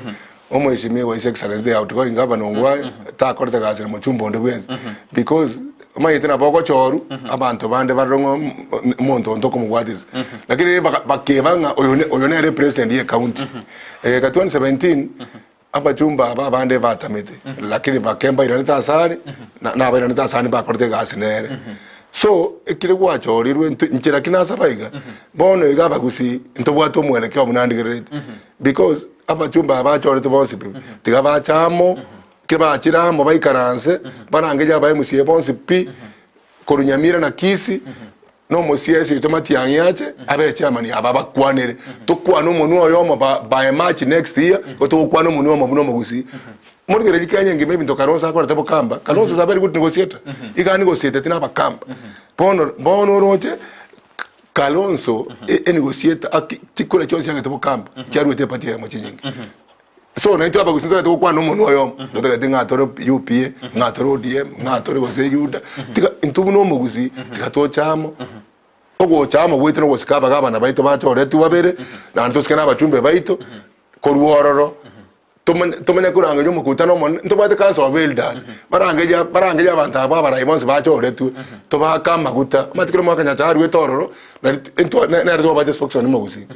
omwesimigwa His Excellency the outgoing governor Ongwae takorete gasi na mochumba onde bwensi because omanyete nabo ogochorwa abanto bande barore ng'a omonto onde tokomobwatisia lakini bakeba ng'a oyo oyo nere president ye county. Egeka 2017 Abachumba aba abande batamete, lakini bake mbairanete asare, na nabairanete asare mbakorete egasi nere. So, ekere gwachorirwe nto inche lakini nasaba iga, bono iga abagusii ntobwate omwelekeo buna ndigerereti, because abachumba aba bachoretwe bonsi pi, tiga bache amo, ekero bachire amo baikaranse, barangerie aba MCA bonsi pi, korwa Nyamira na Kisii, na omosiesi oito Matiang'i ache abe echairman aba abakwanere tokwane omonwe oyomo ba by March next year igo togokwana omonwe omo buna omogusii. Morigererie Kenya engima ebinto Kalonzo akorete bokamba, Kalonzo is a very good negotiator, iga anegotiateti na abakamba. Bono bono oroche Kalonzo enegotiator aki chikura chionsi agete bokamba chiaruete eparty eyemo chinyinge. So naintwe abagusii ntotagete gokwana omonwe oyomo, ntotagete ng'a tore UPA, ng'a tore ODM, ng'a tore gose Yuda, tiga intwe buna omogusii, tiga toche amo, ogocha amo gwaito na ogosika abagabana baito bachoretwe babere, naende tosike na abachumbe baito, korwa ororo, tomanye tomanye korangeria omokutano omonene, ntobwate council of elders, barangeria barangeria abanto abwo abarai bonsi bachoretwe, tobaake amaguta, omanyete kera omwaka Nyasaye aruete ororo, nari intwe nere twabate spokesman omogusii,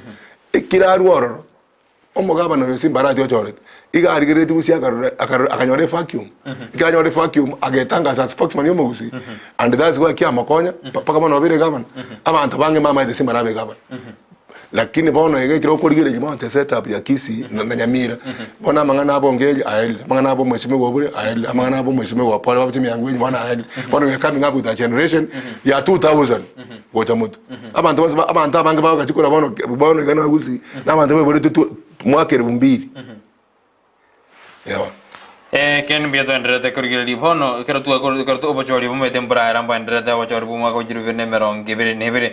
ekero arwa ororo. Omogabana oyo Simbarati ochorete, iga arigereretie gusii akarora akarora akanyora evacuum. Ekero anyora evacuum, agetangasa as spokesman y'omogusii, and that's why kiamokonya, mpaka bono obeire egavana. Abanto bange mbamaete Simba narabe egavana. Lakini bono iga ekero okorigereria bono the set up ya Kisii na na Nyamira, bono amang'ana abo Ongeri aerire, amang'ana abo omwesimigwa Obure aerire, amang'ana abo omwesimigwa Opore babuche emiango enye bono aerire. Bono we are coming up with a generation ya 2000 gocha motwe. Abanto bonsi abanto abange bagoka chikura bono bono iga na Gusii, na abanto baiboretwe mwaka elfu mbili. Ewa. Eh, kende mbuya twaendererete korigereria bono ekero twakor ekero obochori bomete mborara mbwaendererete obochori bwa omwaka bwa 2022.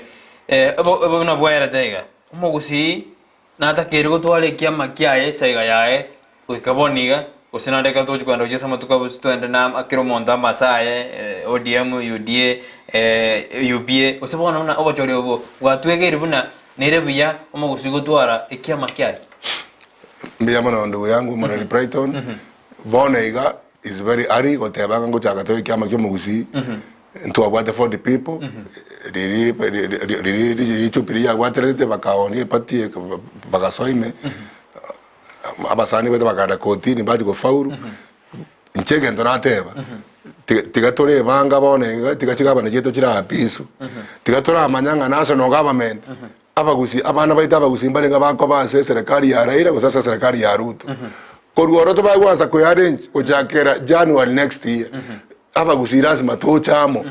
Eh, obo obo buna bwaerete iga, omogusii natakeire gotwara ekiama kiaye esaiga yaye goika bono iga, gose naende ekero togochi kogenda gochia ase amatuko abwo twende na kera omonto amasa aye, ODM, UDA, UPA, gose bono buna obochori obo bwatwegeire buna nere buya omogusii gotwara ekiama kiaye. Mbuya mono ndugu yangu Omoreri Brighton, bono iga is very early goteba ng'a ngochaka tore ekiama kia omogusii, ntwabwate 40 people, riri riri richupi riria riabwatererete bakaonia eparty eke bagasoa ime, abasani baito bakagenda kotini bachia gofaulu, inche egento nateba, tiga tiga torebanga bono iga tiga chigavana chiaito chire apisu, tiga toramanya ng'a national government, Abagusii, abana baito abagusii mbarenge bakoba ase eserekari ya Raila gose ase eserekari ya Ruto. Korwa oro tobagoansa koyarrange gochakera January next year, abagusii lasima toche amo,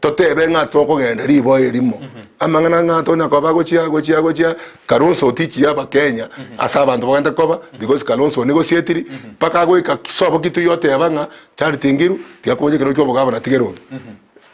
totebe ng'a tokogenda riboa erimo. Amang'ana ng'a tonya koba gochia gochia gochia, Kalonzo otichire abakenya ase abanto bagente koba, because Kalonzo negosietiri, mpaka agoika sobo Kitui oteba ng'a Charity Ngilu tiga kobochia ekerogo kia obogavana tiga erobe.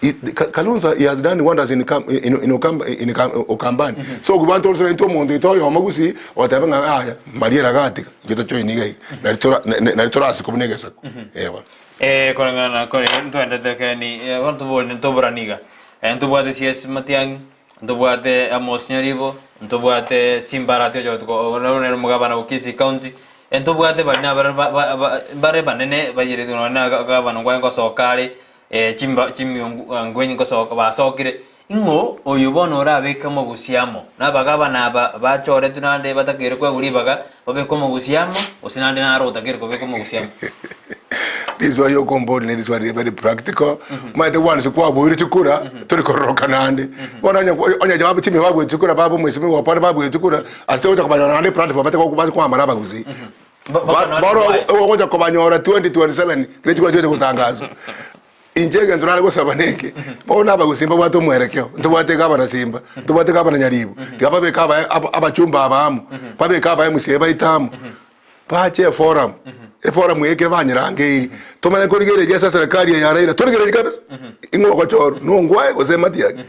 Kalonzo he has done wonders in Kam- in, in, Okamba, in Kam- Okambani. So okobua ntorosore intwe omonto oito oyomo gusii otebe ng'a aya Maria ragatiga intwe tochoini iga iga nari tora na- na- nari torasiko buna egesaku. Eh bono. Eh, koreng'ana kore ntwendete keni eh, bono tobori ntoborani iga Eh, ntobwate CS Matiang'i ntobwate Amos Nyaribo ntobwate Simba Arati ochorete ko nere nere omogabana o Kisii County ntobwate baria nabare ba- ba- ba- bare banene bayiretwe nonye na gavana nkwarenge gosoka are chimba chimiongu ngwenyi ngosoka basokire, ing'o oyo bono orabeke omogusi amo nabagabana aba bachoretwe naende batakeire koegwa ribaga babeke omogusi amo, gose naende naro otakeire kobeka omogusi amo? Riswali okombori ne riswali rire very practical omanyete once kwaboire chikura tori kororoka naende bono onye onye jawabu chimi babuete chikura baba omwesimigwa opande babuete chikura ase ogocha kobanyora naende eplatform bache bache koamara abagusii Bono ogocha kobanyora 2027 kere chikura chigocha gotangazwa. Inche egento nare gosaba neke, bono abagusii mbabwate omwerekeo, ntobwate gavana Simba, ntobwate gavana Nyaribo, tiga babeke aba abachumba aba amo, babeke aba MCA baito amo, bache eforum, eforum eye ekero banyerangeiri, tomanye korigereria ase eserekari eye ya Raila, torigereria kabisa, ing'o ogochorwa, nongwae gose Matiang'i.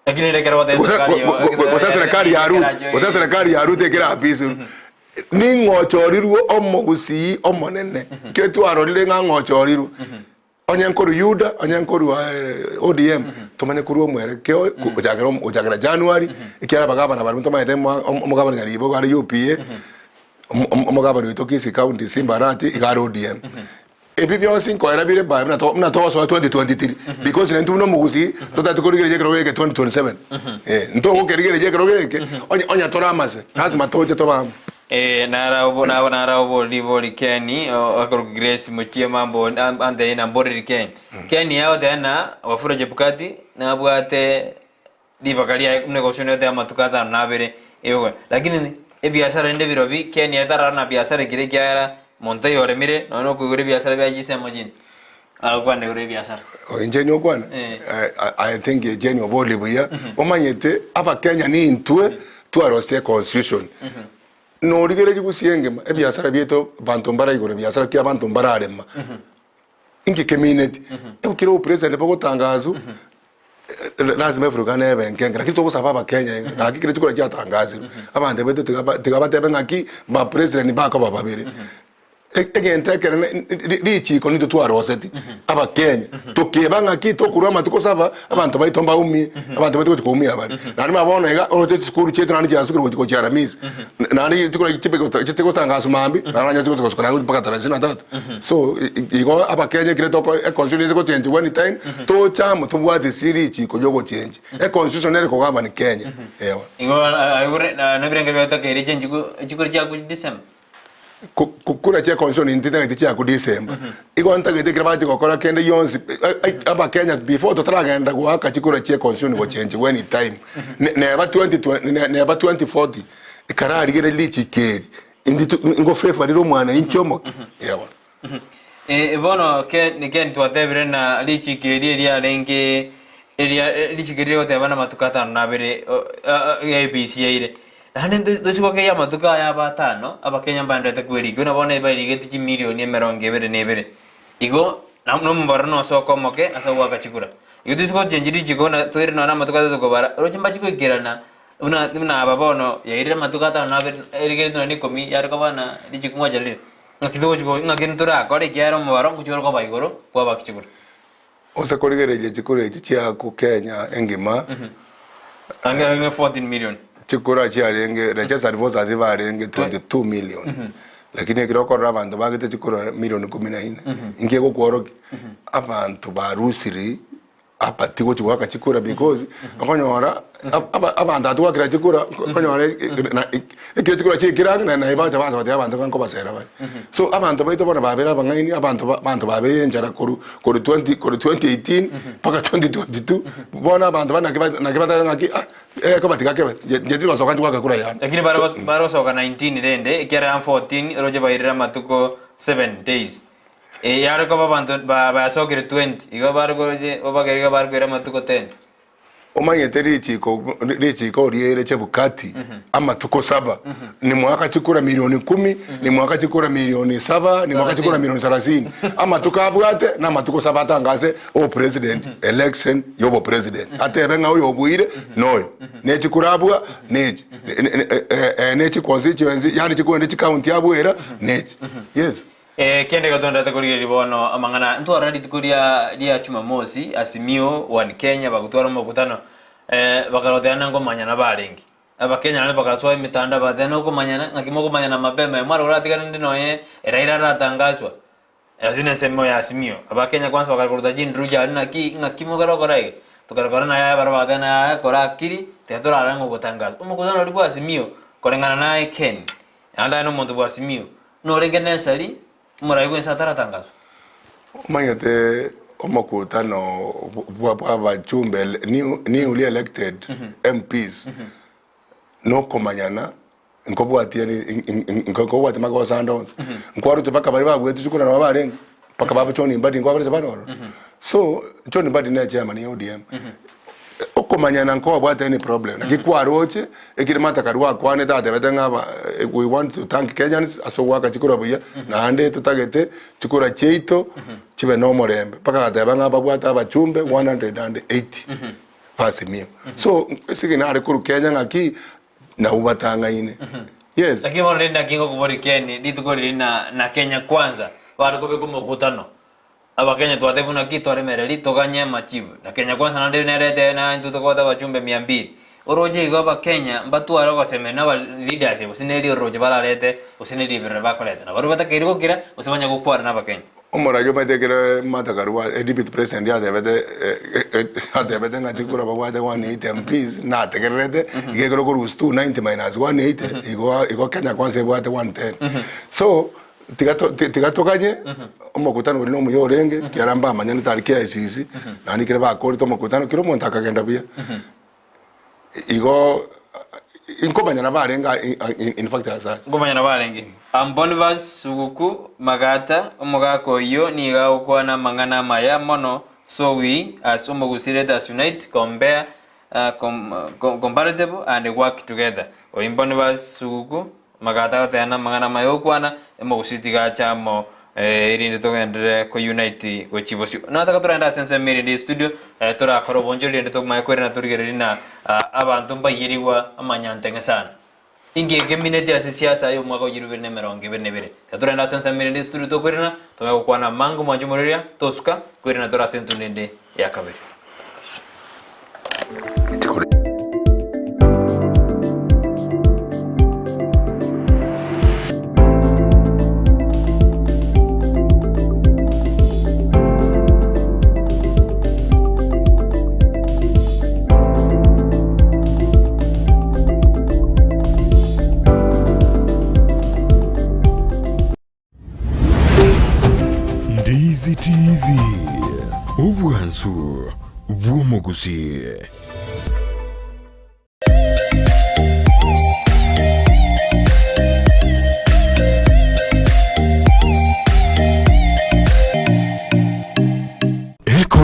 Lakini rekera goteba Gose serikali yo- gose serikali ya Ruto, gose serikali ya Ruto ekere afisi ning'ochorirwe omogusii omonene kere twarorire ng'a ng'ochorirwe onye nkorwa Yuda onye nkorwa eh, ODM tomanye korwa omwerekeo gochakera gochakera January ekiagera abagabana baria ntomanyete omogabana Nyaribo iga are UPA omogabana oito Kisii County Simba Arati iga are ODM Ebi bionsi nkoera bire mbaye buna buna togosoa 2023 because naintwe buna omogusii totagete korigereria ekerogo geke 2027 eh ntogokerigereria ekerogo geke onye onye tore amase lazima toche tobe amo. Eh, nara obo nabo nara obo ribori Ken o- akorokwa Grace Muchiema mbo am- antebie namboreri Ken. Ken agoteba ng'a Wafula Chebukati nabwate ribaga riaye buna egosionete amatuko atano na abere ewe. Lakini ebiasara rende birobi Ken etarara na biasara ekere ekiagera monto oyo oremire nonya nokoigora ebiasara biaye chinsemo chinde agokwana igoro ebiasara. Inche niokwana Eh. I think Jane oborie buya omanyete abakenya nintwe twarosia econstitution norigereria gusii engima ebiasara biaito banto mbaraigora ebiasara ki abanto mbararema inki kemineti ekero obopresident bogotangaswa Lazima efurukane ebe enke lakini togosaba abakenya iga gaki kere chikura chiatangasirwe abanto baito tiga ba tiga batebe ng'aki ba president bakoba babere egento ekenene richiko nintwe twaroseti abakenya tokeba ng'aki tokorwa amatuko saba abanto baito mbaumie abanto baito gochi koumia bare naende buna bono iga oroche chisukuru chiaito naende chiasukire gochi gochi aramisi naende chikura chitigotangaswa mambia naende onye chigochi gosuka naende mpaka tarehe ishirini na tatu. So igo abakenya ekere toko econstitution ase gochenchigwa anytime toche amo tobwate ase richiko riogochenchi econstitution nere ekogovern Kenya eeh. Igo aigure na ebirengererio bitakeire chenchigwe chikure chiaku December. Kura chia constitution intwe ntagete chiaku December igo ntagete ekere bache gokora kende gionsi abakenya before totaragenda goaka chikura chia constitution gochenchigwa anytime neba 20 neba 2040 ekararigereria richiko eri Indi ngofavor rire omwana inche omoke eeh. Eh, bono ke ken twatebire na richiko eri eriarenge eria richiko eri rigoteba na amatuko atano na abere ABC yaire. Naende ntochi gokeyia amatuko aya aba atano, Abakenya mbaenderete kwerigia, buna bono ebairigeti chimilioni emerongo ebere na ebere. Igo nomobaro nosoka omoke ase ogoaka chikura. Igo toise gochenchia richiko buna toire nonya namatuko atato kobara, oroche mbachi goikerana buna buna aba bono yairire amatuko atano na abere erigeretie nonya na ikomi yare koba na richiko ngocha rire. Ng'aki togochi go ng'aki ntorakore ekiagera omobaro ngochi ore koba igoro bw'abaaki chikura. Ase korigereria chikura echi chiaku Kenya engima, Ang'e ang'e 14 million. Chikura chiarenge registered voters barenge 22 million lakini ekero okorora abanto bagete chikura milioni kumi na ine inki egokworokia abanto barusiri apathy gochi goaka chikura because okonyora abanto aba twakera chikura okonyora ekero chikura chiaikire ang'e na naye bacha baansa goteba abanto ng'a nkobasera bare. So abanto baito bono babeire abang'aini abanto abanto babeire enchara korwa korwa twenty korwa 2018 mpaka 2022 bono abanto bane naki naki bateba ng'aki ah Ekobatiga kebe, inche tindi gosoka inche goaka kura yane. Lakini bare bare gosoka 19 rende, ekiagera ya 14 oroche bairire amatuko 7 days. Eh, yare koba abanto ba bayasokire 20, igo bare koroche obagere iga bare koira amatuko 10. Omanyete richiko richiko riaire Chebukati amatuko saba, nimwaka chikura milioni kumi, nimwaka chikura milioni saba, nimwaka chikura milioni sarasini. Amatuko abwate namatuko saba atangase obopresident, election yobopresident. Atebe ng'a oyo obuire noyo, ne chikurabua nechi, ne chiconstituency yaani chikoenda chicounty abuera nechi. Yes. Kende igo tondete korigereria bono amang'ana ntwarora rituko ria ria Jumamosi, Azimio One Kenya bagotwara omokutano, bakaroteana nkomanyana barenge. Abakenya naende bagasoa emetandao bagateba nokomanyana, ng'aki mokomanyana mapema, mware koratiganende nonya Raila aratangaswa. Ase nensemo ya Azimio, Abakenya kwanza bakaruta chinduru chiaria naki ng'aki mokare gokora iga? Tokarekora naye aya baria bagateba naye aya kora akiri, tiga torare ng'a ogotangaswa. Omokutano oria bwa Azimio, koreng'ana naye Ken, naende aye nomonto bwa Azimio, norenge nesari, omorai bwensi ataratangaswa. Omanyete omokutano bwa bw'abachumbe newly elected MPs nokomanyana Nkobwatia nkobwatia magoso ande onsi. Nkwarutwe mpaka baria babuete chikura nabo barenge, mpaka baba John Mbadi nkwabarete bare ororo. So, John Mbadi nere chairman ya ODM. Okomanyana nkobwate any problem, naki kwaroche ekere Martha Karua akwanete atebete ng'a aba we want to thank Kenyans ase ogoaka chikura buya, naende totagete chikura chiaito chibe na omorembe. Mpaka agateba ng'a babwate abachumbe 180 ba Azimio. So, ase nare korwa Kenya ng'aki. Nabwo batang'aine. Yes. Lakini bono rende naki ngokoboria Ken, rituko riria na na Kenya kwanza bare kobeka omokutano, abakenya twatebwa naki twaremereri toganye amachibu, na Kenya kwanza naende nerete na intwe tobwate abachumbe mia mbili. Oroche igo abakenya mbatware ogosemia na aba leaders gose ne riroche bararete gose ne riberera bakoreta. Nabarobwo batakeire gokira gose banya gokwana na abakenya. Omoraia omanyete ekero Martha Karua e deputy president atebete atebete ng'a chikura babwate 180 MPs nategererete iga ekero okorusia 290 minus 180 igo igo Kenya kwanza ebwate 110 so tiga to tiga toganye omokutano oria nomuya orenge ekiagera mbamanyane tari KICC naende ekero bakorete omokutano kera omonto akagenda buya. Igo inkomanyana barenge in fact as such. Nkomanyana barenge. Am Boniface Suguku Magata, omogaka oyio nigo agokwana amang'ana amaya mono so we as Omogusii let us unite, compare, comparative and work together. Oyio Boniface Suguku Magata agoteba namang'ana amaya gokwana, Omogusii tiga ache amo erinde togenderere ko unite gochia bosio. Nataka torende ase ensemo erinde ye studio torakore obonchori rende tomanye koirana torigererie na abanto mbaiyerigwa amanyanteng'e sana. Inki ekemineti ase siasa ya omwaka o chilifu ibere na emerongo ebere na ebere? Tiga torende ase ensemo erinde ye studio tokoirana tomanye gokwana amange omwanche omoreria tosuka koirana tore ase entunda ende ya kabere. Ndizi TV, obwansu bw'omogusii.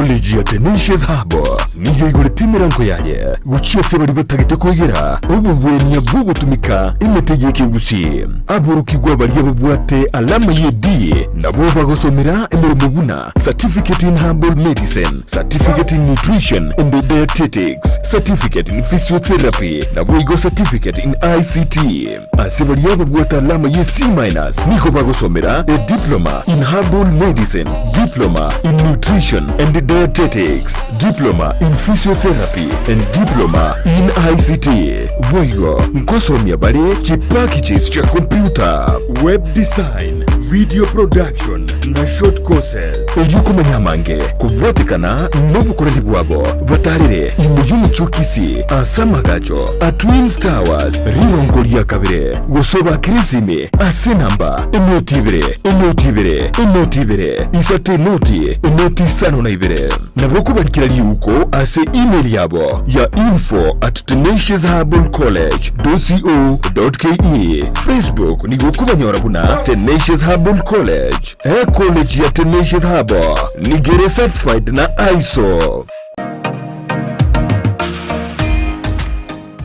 Ecollege ya Tenacious Hub nigo eigorete emerango yaye gochia ase baria batagete koegera obogwenia bw'ogotumeka emete y'ekegusii. Aborokigwa baria babwate alama ye D nabwo bagosomera emeremo buna Certificate in Herbal Medicine, Certificate in Nutrition and Dietetics, Certificate in Physiotherapy naboigo Certificate in ICT. Ase baria babwate alama ye C minus nigo bagosomera a Diploma in Herbal Medicine, Diploma in Nutrition and Dietetics, Diploma in Physiotherapy and Diploma in ICT. Boigo nkosomia bare chipackages chia computer, web design, video production na short courses. Erio komanya amange kobwatekana nobokoreri bwabo, batarere ime y'omochie o Kisii ase amagacho a Twins Towers rirongo ria kabere, gose obakere esimi ase enamba enoti ibere, enoti ibere, enoti ibere, isato enoti, enoti isano na ibere. Nabo okobarikera riuko ase email yabo ya info at tenaciousherbalcollege dot co dot ke. Facebook nigo okobanyora buna Tenacious Herbal College. Ecollege ya Tenacious Herbal nigo ere certified na ISO.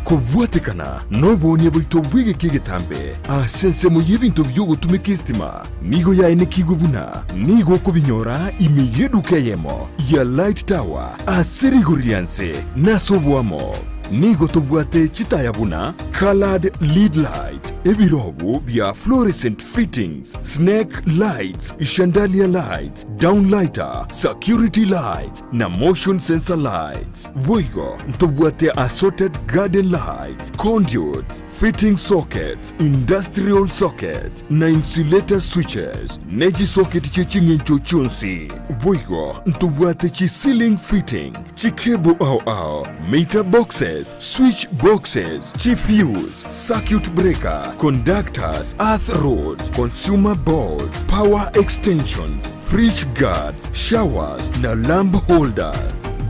Kobwatekana noboonia bwaito bw'egeka egetambe ase ensemo y'ebinto bi'ogotumeka esitima nigo yaenekigwe buna nigo okobinyora ime y'eduka eyemo ya Light Tower ase rigori ria nse na ase oboamo. Nigo tobwate chitaya buna coloured lead light, ebirobu bia fluorescent fittings, snake lights, chandelier lights, downlighter, security lights na motion sensor lights. Boigo ntobwate assorted garden lights, conduits, fitting sockets, industrial sockets, na insulator switches, ne chisocket chie ching'encho chionsi. Boigo ntobwate chi ceiling fitting, chi cable ao ao, meter boxes, switch boxes, chi fuse, circuit breaker, conductors, earth rods, consumer boards, power extensions, fridge guards, showers na lamp holders.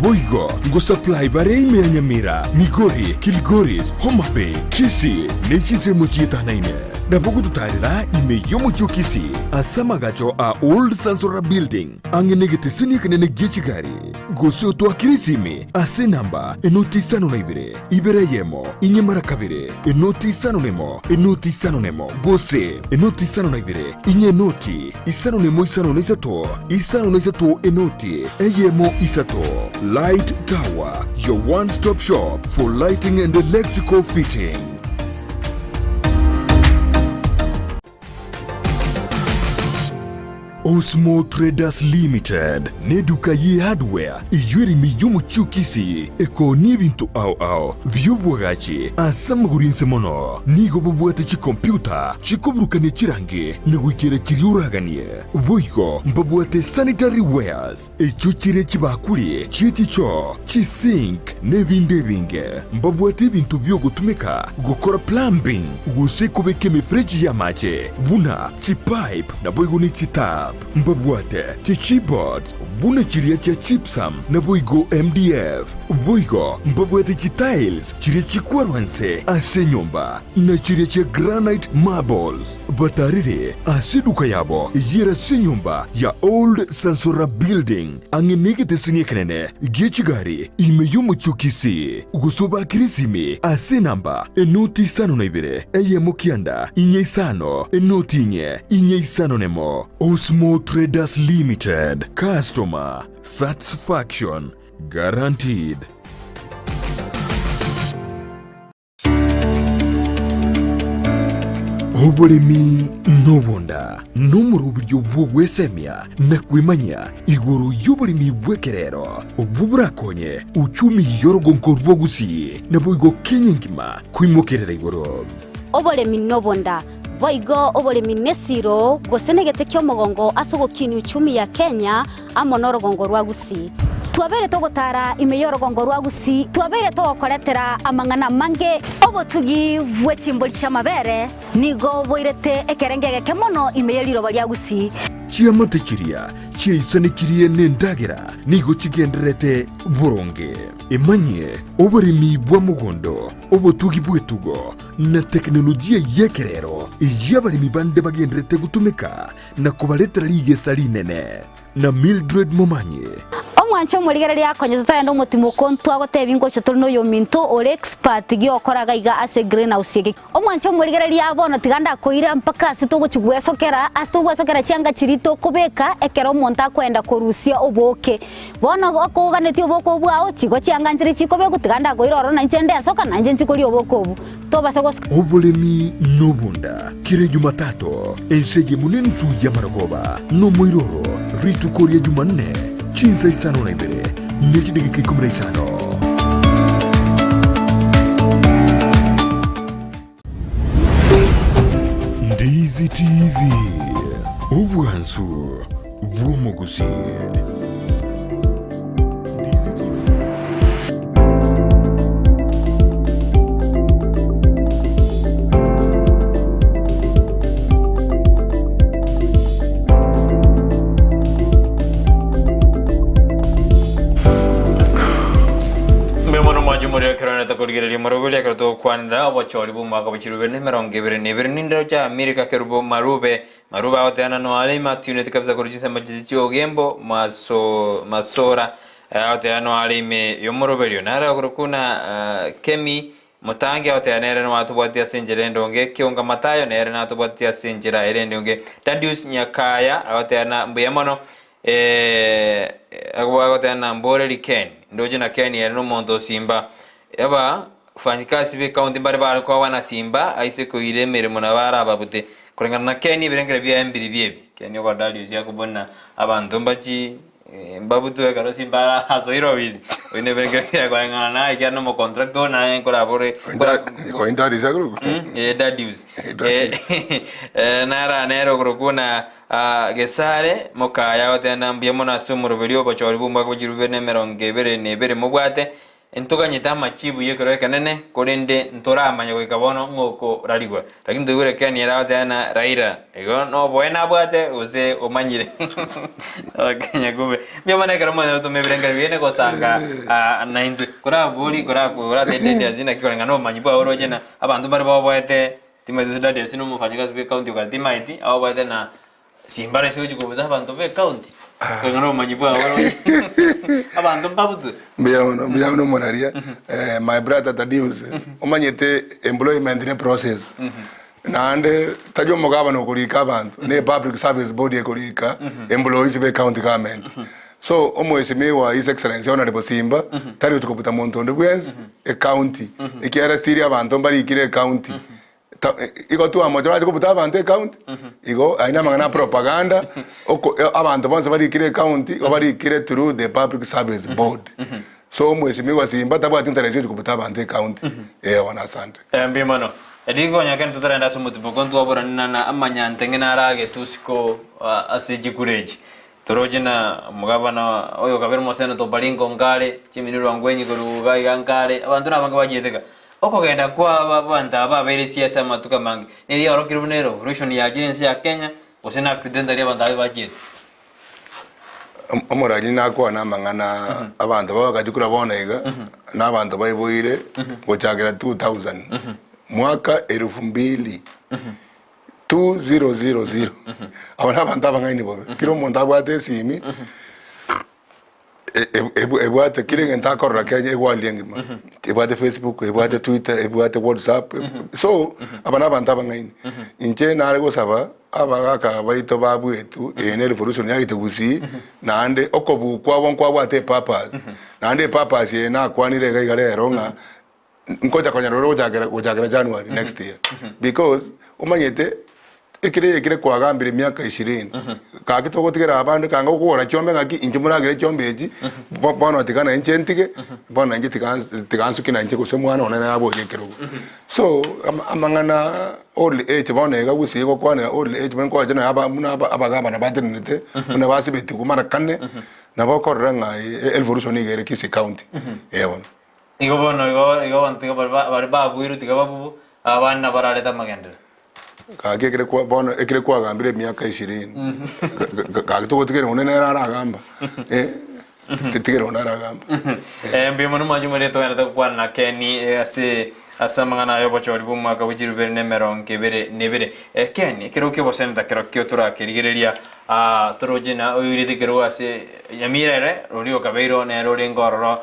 Boigo ngosupply bare ime ya Nyamira, Migori, Kilgoris, Homa Bay, Kisii ne chinsemo chietanaine. Nabo gototarera ime y'omochie o Kisii ase amagacho a Old Sansora Building ang'e negeteseni ekenene gie chigari. Gose otoakere esimi ase enamba enoti isano na ibere, ibere eyemo, inye mara kabere, enoti isano nemo, enoti isano nemo, gose enoti isano na ibere, inye enoti isano nemo isano na isato, isano na isato enoti eyemo isato. Light Tower, your one stop shop for lighting and electrical fitting. Osmo Traders Limited neduka ye hardware eyio ere ime y'omochie o Kisii ekoonia ebinto ao ao bi'obwagachi ase amagoro ense mono. Nigo bobwate chikompiuta chikoburukania chirangi na goikera chiria oraganie. Boigo mbabwate sanitary wares echio chire chibakuri chie chichoo, chisink na ebinde ebinge. Mbabwate ebinto bi'ogotumeka gokora plumbing gose kobeka emefereji y'amache buna chipipe naboigo ne chitap. Mbabwate chichipboards buna chiria chia gypsum naboigo MDF. Boigo mbabwate chitiles chiria chikwarwa nse ase enyomba na chiria chia granite marbles. Batarire ase eduka yabo eyio ere ase enyomba ya Old Sansora Building ang'e negeteseni ekenene gie chigari ime y'omochie o Kisii, gose obakere esimi ase enamba enoti isano na ibere eyemo kianda inye isano enoti inye inye isano nemo. Osmo Traders Limited, Customer Satisfaction Guaranteed. Oboremi nobonda nomoroberio bw'ogwesemia na kwemanyia igoro y'oboremi bw'ekerero, obwo borakonye uchumi y'orogonko rwa Gusii naboigo Kenya engima koimokerera igoro. Oboremi nobonda, boigo oboremi nesiro gose negete ki'omogongo ase ogokinia uchumi ya Kenya amo norogongo rwa Gusii. Twabeire togotara ime y'orogongo rwa Gusii, twabeire togokoretera amang'ana amange. Obotugi bwe chimbori chi'amabere nigo boirete ekerengo egeke mono ime ye riroba ria Gusii. Chiamate chiria chiaisanekirie nendagera nigo chigendererete boronge. Emanyie oboremi bwa mogondo, obotugi bw'etugo, na teknolojia y'ekerero eyio abaremi bande bagendererete gotumeka na kobaretera rigesa rinene. Na Mildred Momanyi. Omwanche omorigereria akonye totarenda omotimoko ntwagotebia ngocha tore noyominto ore expert giokora gaiga ase greenhouse eke. Omwanche omorigereria bono tiga ndakoira mpaka ase togochi gwesokera ase togwesokera chianga chiria tokobeka ekero omonto akoenda korusia obooke. Bono okoganetie obooke obwo bwao chigo chianga nchire chikobekwa tiga ndakoira ororo nainche ndesoka nainche nchi koria obooke obwo. Tobasa gos. Oboremi nobonda kera Jumatatu, ense eyemo nenusu y'amarogoba, nomoiroro rituko ria Jumanne, chinsa isano na ibere ne chidageka ikomi na isano. Ndizi TV, obwansu bw'omogusii. Ndizi TV. Mbuya mono mwanche omorero ekero nete korigereria omoroberi ekero togokwanera obochori bw'omwaka bwa chirube na emerongo ebere na ebere nindero chia Amerika Kerubo Marube Marube agoteana noare ime atiuneti kabisa korwa chinsemo chiria chi'ogembo maso masora agoteana noare ime y'omoroberio nare okorokwa na Kemi Motangi agoteana nere nwatobwatie ase enchera endonge Kionga Mathayo nere natobwatie ase enchera ere endonge Dadius Nyakaya agoteana mbuya mono Agoteba mboreri Ken, ndoche na Ken ere nomonto o Simba. Aba fanyikasi be county mbare bare koba na Simba aise koira emeremo nabo arababute. Koreng'ana na Ken ebirengero biaye mbiri biebi. Ken ogo Darius akobuna abanto mbachi mbabutwe ekero Simba arasoire ofisi. Oyio nebirengero biaye koreng'ana naye ekiagera nomocontractor oo naye nkorabore Koin Darius akorokwa? Eh, Darius. Nara nere okorokwa buna Gesare mokaya agoteba mbuya mono ase omoroberi obochori bw'omwaka bwe chirube na emerongo ebere na ebere mobwate, ntoganyete amachibu y'ekero ekenene, korende ntoramanya goika bono ng'a okorarigwa. Lakini toigure Ken ere agoteba na Raila, igo noboe nabwate gose omanyire. Abakenya kumbe. Mbuya mono ekero mwanyora gotoma ebirengererio biaino gosanga naintwe. Korabori koratete ase naki koreng'ana nobomanyi bwao oroche na abanto mbare baoboete Timothy Dadius nomofanyakazi bw'ecounty okare timaeti aoboete na simbara ase gochia kobusa abanto b'ecounty koreng'ana obomanyi bwao oroche abanto mbabutwe. Mbuya mono, mbuya mono omoraria. Eh, my brother Thaddeus, omanyete employment ne process. Naende tari omogabana okorika abanto, ne public service board ekorika employees be county government. So omwesimigwa His Excellency Honourable Simba tari gochia kobuta monto onde bwensi ecounty ekiagera still abanto mbarikire ecounty Ta igo twamocha orache kobuta abanto ecounty igo ayio namang'ana a propaganda oko abanto bonsi barikire ecounty igo barikire through the public service board. So omwesimigwa Simba tabwati interest yogochia kobuta abanto ecounty eh bono asante. Mbuya mono. Riria konya kende totarenda ase omotimoko ntwaboranina na amanyanteng'e naro agetwe isiko ase chikura echi. Toroche na omogabana oyo kabere omoseneto Baringo nkare, chiminirwa ngwenyi korwa iga iga nkare, abanto nabange bachiete iga. Okogenda kwa aba abanto aba babeire siasa amatuko amange, nigo yaorokire buna erevolution yachire ense ya Kenya, gose na accidentally abanto abe bachiete. Omorani nakwane amang'ana abanto babagachukura bono iga, na abanto baiboire gochakera 2000, mwaka elfu mbili. 2000 Aba nabanto abang'aini bobe. Kera omonto abwate esimi, ebwate kera egento akorora Kenya eworld engima. Ebwate Facebook, ebwate Twitter, ebwate WhatsApp. So, aba nabanto abang'aini. Inche nare gosaba abagaka baito babwetu, eye ne revolution yagete gusii, naende okobua kwabo nkwabwate epurpose. Naende epurpose eye nakwanire iga iga rero ng'a Nkocha konyora ore gochakera gochakera January next year because omanyete ekere ekere kwagambire miaka ishirini gaki togotigera abande kanga okogora chiombe ng'aki inche moragere chiombe echi bo bono tiga na inche ntige bono na inche tiga tiga nsuke na inche gose omwana one naborie ekerogo. So ama amang'ana old age bono iga gusii gokwanera old age buna nkoacha nonya aba buna aba abagabana batenenete buna basibetigwe mara kane nabo okorora ng'a evolution niga ere Kisii county eh bono. Igo bono igo igo abanto tiga baria ba baria babuirwe tiga babubu, abande nabo bararete amagenderero. Gaki ekere kwa bono ekere kwagambire emiaka ishirini, gaki togotigera onde nere aragamba eh, titigera onde aragamba. Eh, mbuya mono mwanche moria togenderete gokwana na Ken eh, ase Ase amang'ana aya obochori bw'omwaka bwe chirubere na emerongo ebere na ebere. Ken, ekerogo ki'oboseneta kerokio torakerigereria, aa, toroche na oyoirete ekerogo ase Nyamira ere, roria okabeirwe nere orenge ororo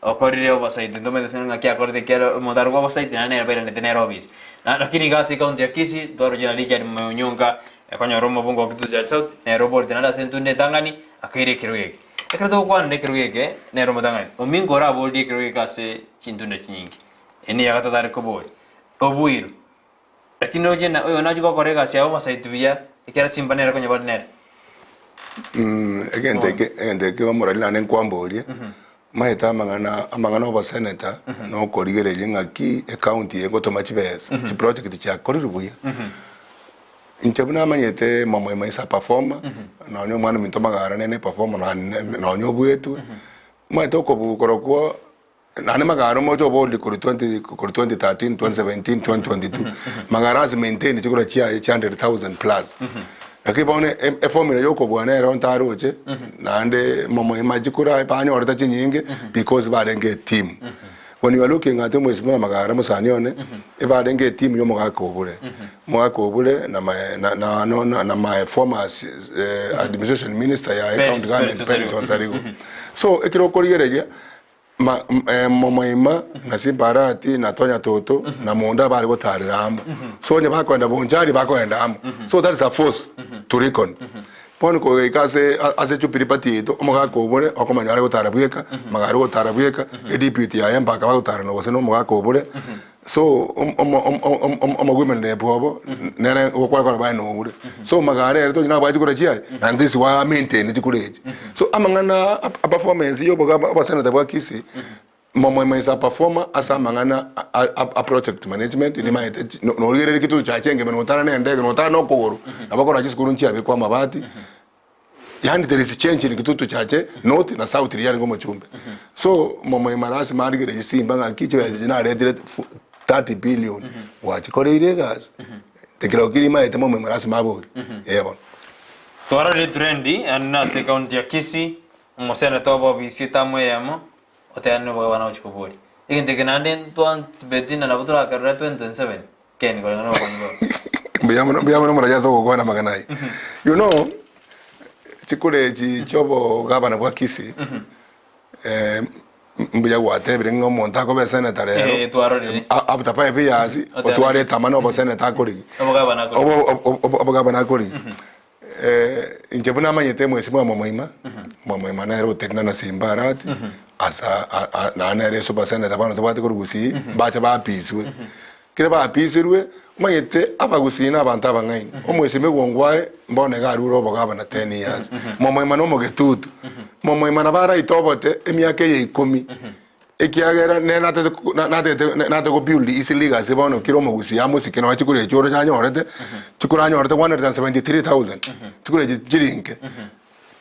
okorire obosaiti, ntomanyete gose ng'aki akorete ekiagera omonto arokwa obosaiti naende nere bairanete nere ofisi. Na lakini iga ase ecounty ya Kisii, twaroche na Richard Onyonka ekonyora omobunge o Kitutu Chache South, nere oborete naende ase entunda etang'ani, akaira ekerogo eke. Ekero togokwanera ekerogo eke, nere omotang'ani, ominko oraborie ekerogo eke ase chintunda chinyinge. Eye niyo yagatato are koboria, oboiro. Lakini roche na oyo nachia gokora egasi yaye omosaiti buya, ekiagera simba nere konya bare nere. Egento eke egento eke omorori naende nkwamborie, omanyete amang'ana amang'ana oboseneta na okorigereria ng'aki ecounty eye egotoma chibesa, chiproject chiakorirwe buya. Inche buna amanyete momoima is a performer, nonye omwana ominto magara nere ne performer nonye obuetwe, omanyete okobua korokwo Naende magara omoche obondi korwa 20 korwa 2013, 2017, 2022 magara ase maintain chikura chiaye chia 100,000 plus. Lakini bono e- eformula ya okobua nero ntaroche naende momoima chikura banyorete chinyinge because barenge eteam. When you are looking at omwesimwa magara mosani one, ebarenge eteam ya omogaka obure. Omogaka obure na my na na no na na my former administration minister ya Peris- county government Peris Peris Onsarigo. Onsarigo. So ekero okorigereria Ma, eh, momoima, na Simbarati, na Tonya Toto, na Monda bare gotarera amo. So onye bakoenda Bonchari bakoenda amo. So that is a force to reckon. Bono kogoika ase ase Jubilee Party yaito, omogaka obore okomanya are gotara bweka, magare gotara bweka, edepute yaye mpaka bagotara na gose na omogaka obore. So om- omo- om- om- om- omogwemani rep obo nere ogokora kora baye nobure. So magare ere tonya nabwate chikura chiaye, naende ase wa maintain chikura echi. So amang'ana a a performance ya oboga oboseneta bwa Kisii, momoima is a performer ase amang'ana a- a a project management nimaete chi no norigereria kituo chache engima notara na endege notara na okogoro, nabo okora chisukuru nchiabekwa amabati. Yaani there is change in Kitutu Chache North na South riria arenge omochumbe. So momoima lasima arigererie Simba ng'aki chibesa echi naretire 30 billion gwachikoreire egasi. Ekero keria maete momoima lasima aborie. Eh bono. Twarorire trendi ande nase ecounty ya Kisii, omoseneta obo obisi etamu eyemo, oteanire obogabana gochia koboria. Egento eke naende ntwansibetie na nabo torakerore 2027, Ken koreng'ana nobokonyi bwao. Mbuya mono mbuya mono morache ase ogokwana amang'ana aya. You know, chikura echi chi'obogabana bwa Kisii, eh, mbuya gwatebire ng'a omonto akoba esenator rero, Eh, twarorire. a- after 5 years, Otebe. otware etama na obosenator akorigi. Obogabana akorigi. Obo- obo- obo- Obogabana akorigi. Inche buna amanyete mwesi bwa Momoima, Momoima nere otenena na Simba Arati, asa a- a- naende nere super senator bono tobwate korwa Gusii, mbache baapiswe. Ekero baapisirwe, omanyete abagusii na abanto abang'aini, omwesimigwa ongwae mbono iga arure obogabana ten years. Momoima na omogetutu, Momoima nabo araite obote emiaka eye ikomi, Ekiagera nere natete natete natete gobuild his legacy bono kera omogusii amosike nonya chikura echio oroche anyorete, chikura anyorete 173,000 chikura echi chiri inke,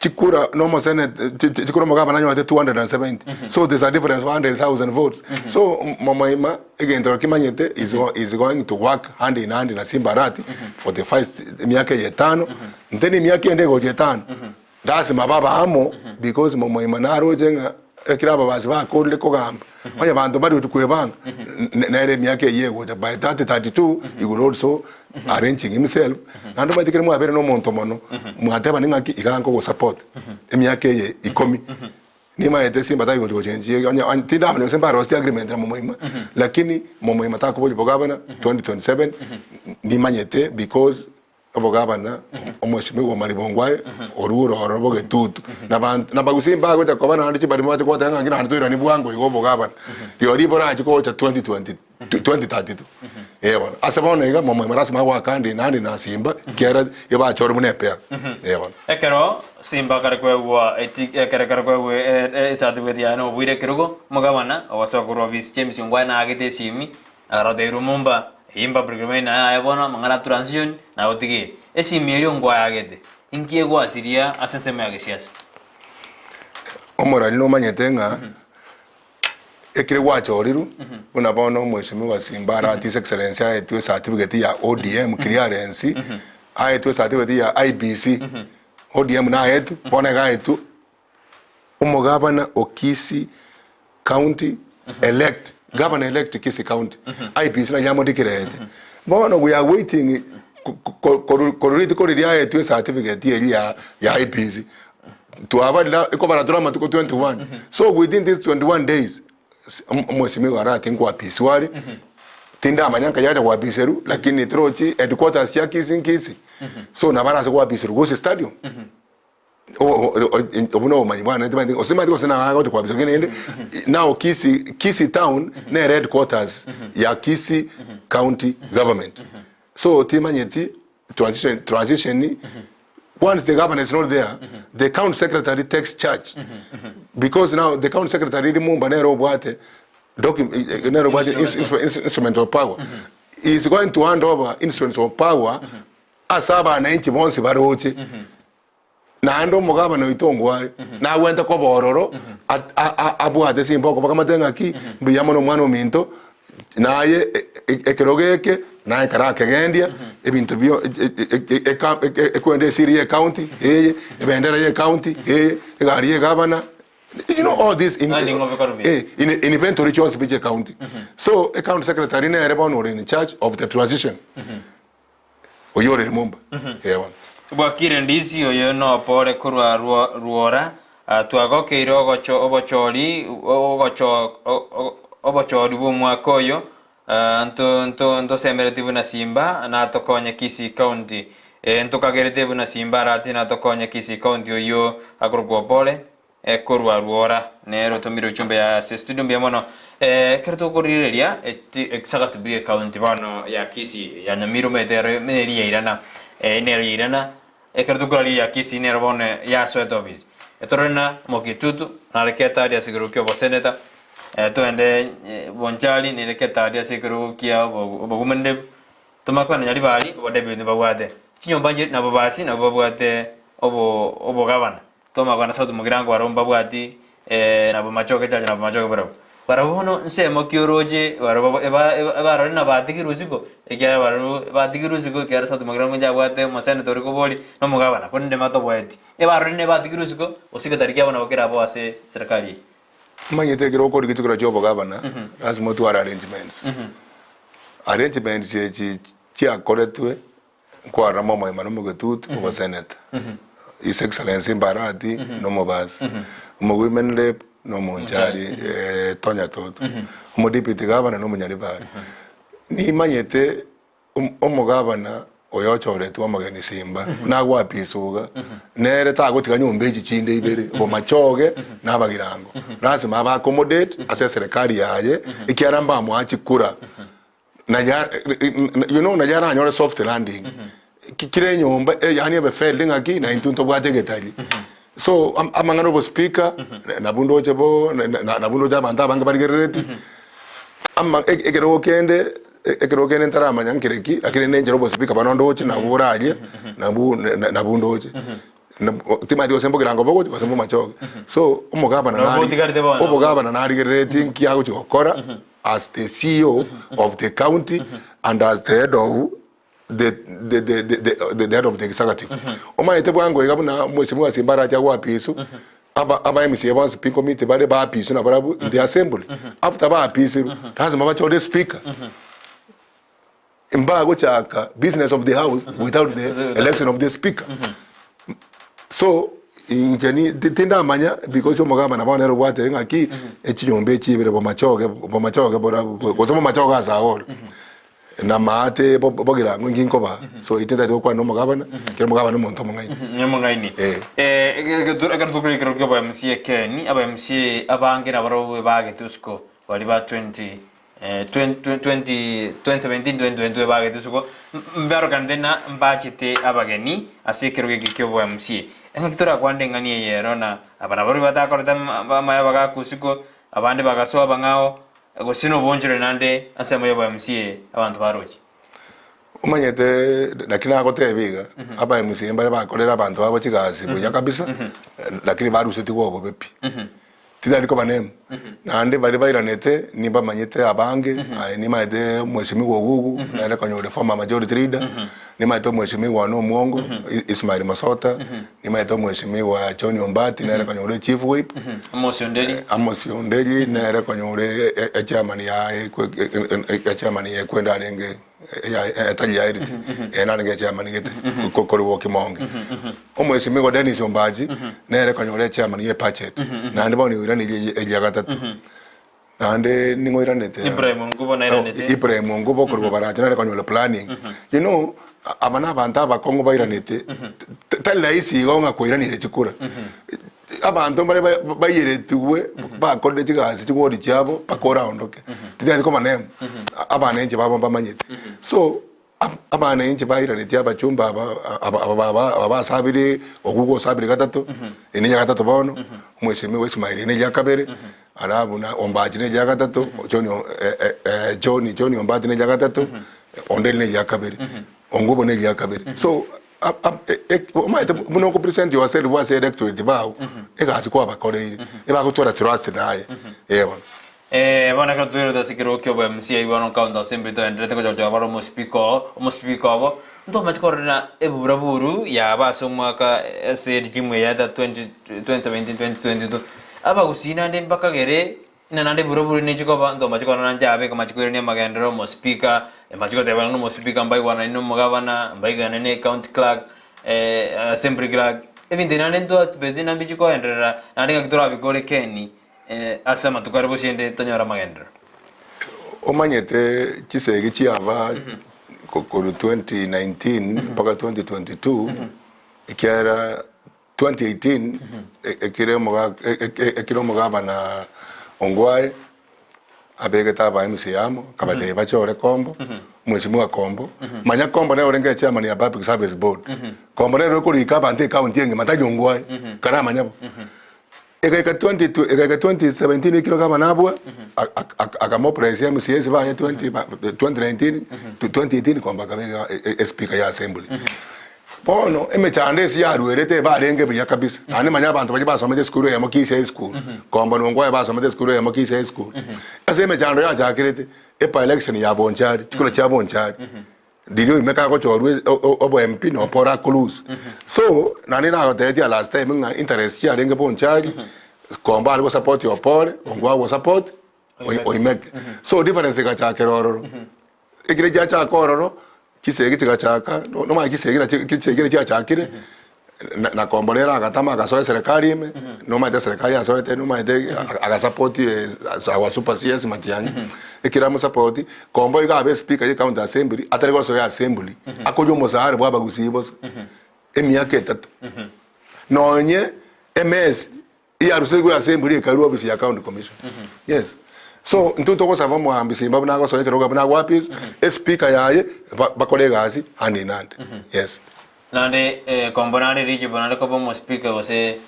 chikura na omosenate chi chi chikura omogabana anyorete 270 so there's a difference of 100,000 votes. So momoima egento kimanyete is is going to work hand in hand na Simba Arati for the first emiaka eye etano, inte na emiaka ende egocha etano. Lasima babe amo because momoima naroche ng'a ekero ababasi bakorire kogamba onye banto mbari gochia kwebanga nere emiaka eyio egocha by 30, 32 he will also arranging himself naende omanyete ekero mwabeire na omonto mono mwatebani ng'aki iga nkogosupport emiaka eye ikomi nimanyete simba tari gochia gochenchia onye onye tindamanya gose mbarosie agreement na momoima lakini momoima takoboria bogabana 2027 nimanyete because Obogabana, omwesimigwa omaribongo aye, orure ororo bogetutu. Nabanto nabagusii mbagocha koba naende chibarimo bache goteba ng'a naki naende toiranie bwango iga obogabana. Rirorio borache gocha 2020 2032. Ee bono. Ase bono iga momoima lasima agoaka ande naende na Simba ekiagera ebachore buna epea. Ee bono. Ekero Simba kare koegwa eti ekero kare koegwa ecertificate yaye na oboire ekerogo, omogabana ogosoka korwa ofisi James Ongwae naagete esimi Akarotegerwa omomba, eyio Public Domain naye aye bono amang'ana a transition nagotigeire. Esimi eria ongwayagete, inki egwasiria ase ensemo ya gesiasa? Omorani nomanyete ng'a ekere gwachorirwe buna bono omwesimigwa Simba Arati His Excellency aetwe ecertificate ya ODM clearance, aetwe ecertificate ya IEBC, ODM naetwe, bono iga aetwe omogabana o Kisii County elect. Governor elect Kisii County, IEBC nari yamodeclarete. Bono we are waiting korwa rituko riria aetwe ecertificate eria ya IEBC, twabarire ekobara tore amatuko 21, so within this 21 days omwesimigwa arati nkoapiswa are, tindamanya nkai acha koapiserwa lakini torochi headquarters chia Kisii nkisi, so nabo arase koapiserwa gose stadium. Obwo nobomanyi bwane timanyeti gose timanyeti gose naye agocha koabisa lakini rende now Kisii Kisii town nere headquarters ya Kisii county government so timanyeti transition transition once the governor is not there the county secretary takes charge because now the county secretary Limumba nere obwate docu nere obwate instrument of power he is going to hand over instruments of power Ase abananchi bonsi baroche, naende omogabana oito ongwae nagwente koba ororo abwate chimboko bakamate ng'aki mbuya mono omwana ominto naye ekerogo eke naye ekero akegendia ebinto bio ekwenda esiri ye county eye ebendera ye county eye egari ye gavana you know all this in, eh, in, inventory chionsi pi chie county so e county secretary nere bono ore in charge of the transition. Oyio ore rimomba. Ewa. Bwakire ndisi oyo nopore korwa rwora twagokeire ogocho obochori ogocho obochori bw'omwaka oyo nto nto ntosemereti buna simba natokonye Kisii county ntokagerete buna simba arati natokonye Kisii county oyio akorokwa opore Korwa rwora nere otomire ochumbe ya ase studio mbuya mono. Ekero tokorigereria executive ye county bono ya Kisii ya Nyamira omanyete ero neri yairana nero yairana ekero tokoraria ya Kisii nero bono yasoete office. Torore na Mokitutu nare Ketari ase ekerogo kia oboseneta togende Bonchari nere Ketari ase ekerogo kia obogumandebu Tomakwana Nyaribari obodeputy babwate chinyomba nabo basi nabo babwate obogavana. Tomakwana Sauti Mugirango barabwo mbabwati nabo machoge chache nabo machoge barabwo. Barabwo bono nsemo ki oroche barabwo ebarore na batigirwe isiko ekiagera barabwo batigirwe isiko ekiagera Sauti Mugirango inche abwate omosenetor oria kobori na omogabana korende mbatoboeti. Ebarore ne batigirwe isiko gose egetari kiabo nabo kerabe ase serikali eye. Omanyete ekero okorigia chikura chia obogabana lasima otware arrangements. Arrangements echi chiakoretwe Nkwarora momoima nomogetutu oboseneta, His Excellency Mbarati nomobasi, omowomen rep nomonchari Tonya Toto, omodepute gavana nomonyaribari. Nimanyete omogavana oyo ochoretwe omogeni Simba nagwapisa iga, nere tagotiga nyomba echi chinde ibere, obomachoge na abagirango. Lasima abe accommodate ase eserekari yaye ekiagera mbamoa chikura. Naye you know naye aranyore soft landing kire enyomba yaani ebe felt ng'aki na intwe ntobwate egetari so amang'ana obospeaker nabwo ndoche bo nabwo ndoche abanto abange barigerereti ama ekerogo kende ekerogo kende ntaramanya nkere ki lakini nenchera obospeaker bono ndoche nabwo borarie nabwo nabwo ndoche timanyeti gose mbogirango bogochi gose mbomachoge so omogabana Nabo otigarete bono. omogabana narigerereti nki agochi gokora as the CEO of the county and as the head of the, the, the, the, the, the head of the executive. Omanyete bwango iga buna mheshimiwa Simba arache agwo apisu aba aba MCA bonsi pi committee bare baapiswe na barabwo in the assembly. After baapisirwe lazima bachore speaker. Mbagochaka business of the house without the election of the speaker. So inche ni tindamanya because omogabana bono nere obwate ng'aki echinyomba echi ibere bomachoge bomachoge bora gose bomachoge ase agoro na maate bogirango inki nkoba so intwe ntagete gokwana na omogabana ekero omogabana omonto omong'aini. Omong'aini. Eh. Ekero tokore ekero kia obo MCA Ken, aba MCA abange nabarobwo bagete isiko baria ba 20 2017-2022 bagete isiko mbarokanete na mbachete abageni ase ekerogo eke kia MCA. Engaki torakwane eng'ani eye ero na aba nabarobwo batakorete amaya bagakwa isiko, abande bagasoa abang'ao, gose nobonchoreri naende ase amaya ya MCA abanto baroche. Omanyete naki nagotebia iga, aba MCA mbare bakorera abanto babo chigasi buya kabisa, lakini barusetigwe obobe pi. Titari koba nemo. Naende baria bairanete nimbamanyete abange, aye nimaete omwesimigwa Ogugu, nere konya ore former majority leader, nimaete omwesimigwa one Omwongo, Ismail Mosota, nimaete omwesimigwa John Ombati, nere konya ore chief whip, Amos Onderi. Amos Onderi nere konya ore echairman ya echairman ya Ekwende arenge. etari ya Eriti, ere narenge echairman gete korwa Kimonge. Omwesimigwa Dennis Ombachi nere konyora echairman ye budget, naende bono oiraneirie eria gatato. Naende ning'o oiranete? Ibrahim Ongubo nairanete. Ibrahim Ongubo korwa Baracho nere konyora planning. You know, aba na abanto abakong'u bairanete, tari rahisi igo ng'a kwairanire chikura. Abanto mbare baiyeretigwe bakorire chigasi chigori chiabo mpaka oraondoke. Titari koba nemo. Abana inche babo mbamanyete. So abana inche bairanetie abachumba aba aba aba basabire oguga osabire gatato, eri neria gatato bono, omwesimigwa Ismail eri neria kabere, alafu na Ombachi neria gatato, John John John Ombati neria gatato, onde eri neria kabere, Ongubo neria kabere. So Omanyete buna oko present yourself ase electorate bao, egasi kwabakoreire, ebagotwara trust naye, eh bono. Eh, bono ekero toirete ase ekerogo kia obo MCA bono county assembly toenderete gochochora bare omospeaker oo, omospeaker obo, ntomanyeti korora eburaburu yaba ase omwaka ase regime eye yaeta 20 2017 2022, abagusii naende mbakagere Ng'a naende buroburo nechi koba, ntomache korora inche abeke amache koirania amagenderero omospeaker, emache gotebana na omospeaker mbaigwanane na omogavana, mbaigwanane na ecounty clerk, assembly clerk, ebinto ebi naende ntwasibeti naende mbichi koenderera, naende ng'aki torabikore keni ase amatuko are bosio ende tonyore amagenderero. Omanyete chisegi chiaba korwa 2019 mpaka 2022, ekiagera 2018 ekero ekero omogabana Ongwae abegete aba MCA amo akabatebia bachore Kombo, Mheshimiwa Kombo, manya Kombo nere orenge echairman ya Public Service Board, Kombo nere okorika abanto ecounty engima tari Ongwae, karamanya bo. Egaika 20 egaika 2017 ekero gavana abua akamopress MCAs baye 20 2019 to 2018 Kombo akaba espeaker ya assembly. Bono emechando ase yarwerete ebarenge buya kabisa, naende manya abanto baria basomete esukuru eyemo Kisii High School, Kombo na Ongwae basomete esukuru eyemo Kisii High School. Ase emechando yachakerete, epa election ya Bonchari, chikura chia Bonchari, riria oime kagochorwa obo MP na Oporo ako lose. So, naende nagotebetie last time ng'a interest chiarenge Bonchari, Kombo are gosupport Opore, Ongwae ogosupport Oimeke. So difference egachakera ororo. Ekero chiachaka ororo, chisegi chigachaka, nomanye chisegi nachi chisegi eria chiachakire, na na komborera agatama agasoa eserekari ime, nomanyete eserekari yasoete nomanyete agasupport our super CS Matiang'i, ekero amosapoti, kombo iga abe espeaker ye county assembly, atari gosoa assembly, akoria omosahara bwa abagusii bosa, emiaka etato. Nonye emesi. Eyarusetigwe ase embori ekarua ofisi ya county commission. Yes. So intwe togosaba omogambi Simba buna agosoa ekerogo buna agoapis, espeaker yaye bakore egasi hand in hand. Yes. Naende kombo nare eligible naende koba omospeaker gose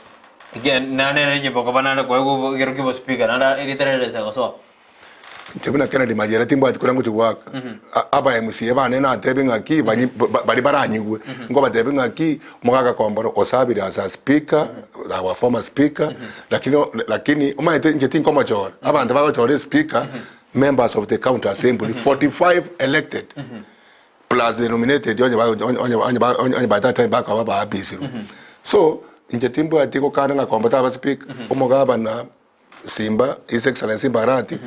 naende eligible koba naende koegwa ekero kia obospeaker naende erieta riaye rirese gosoa. Inche buna Kennedy Mayere timbwati koria ngochia goaka. Aba MCA bane natebe ng'aki banyi baria baranyigwe, nkobatebia ng'aki omogaka Komboro osabire as a speaker, our former speaker, lakini lakini omanyete inche tinkomochora, abanto bagochora espeaker, members of the county assembly 45 elected plus the nominated onye onye onye onye by that time bakaba baabisirwe. So inche timbwati gokana ng'a Kombo taba speaker, omogabana Simba, His Excellency Barati,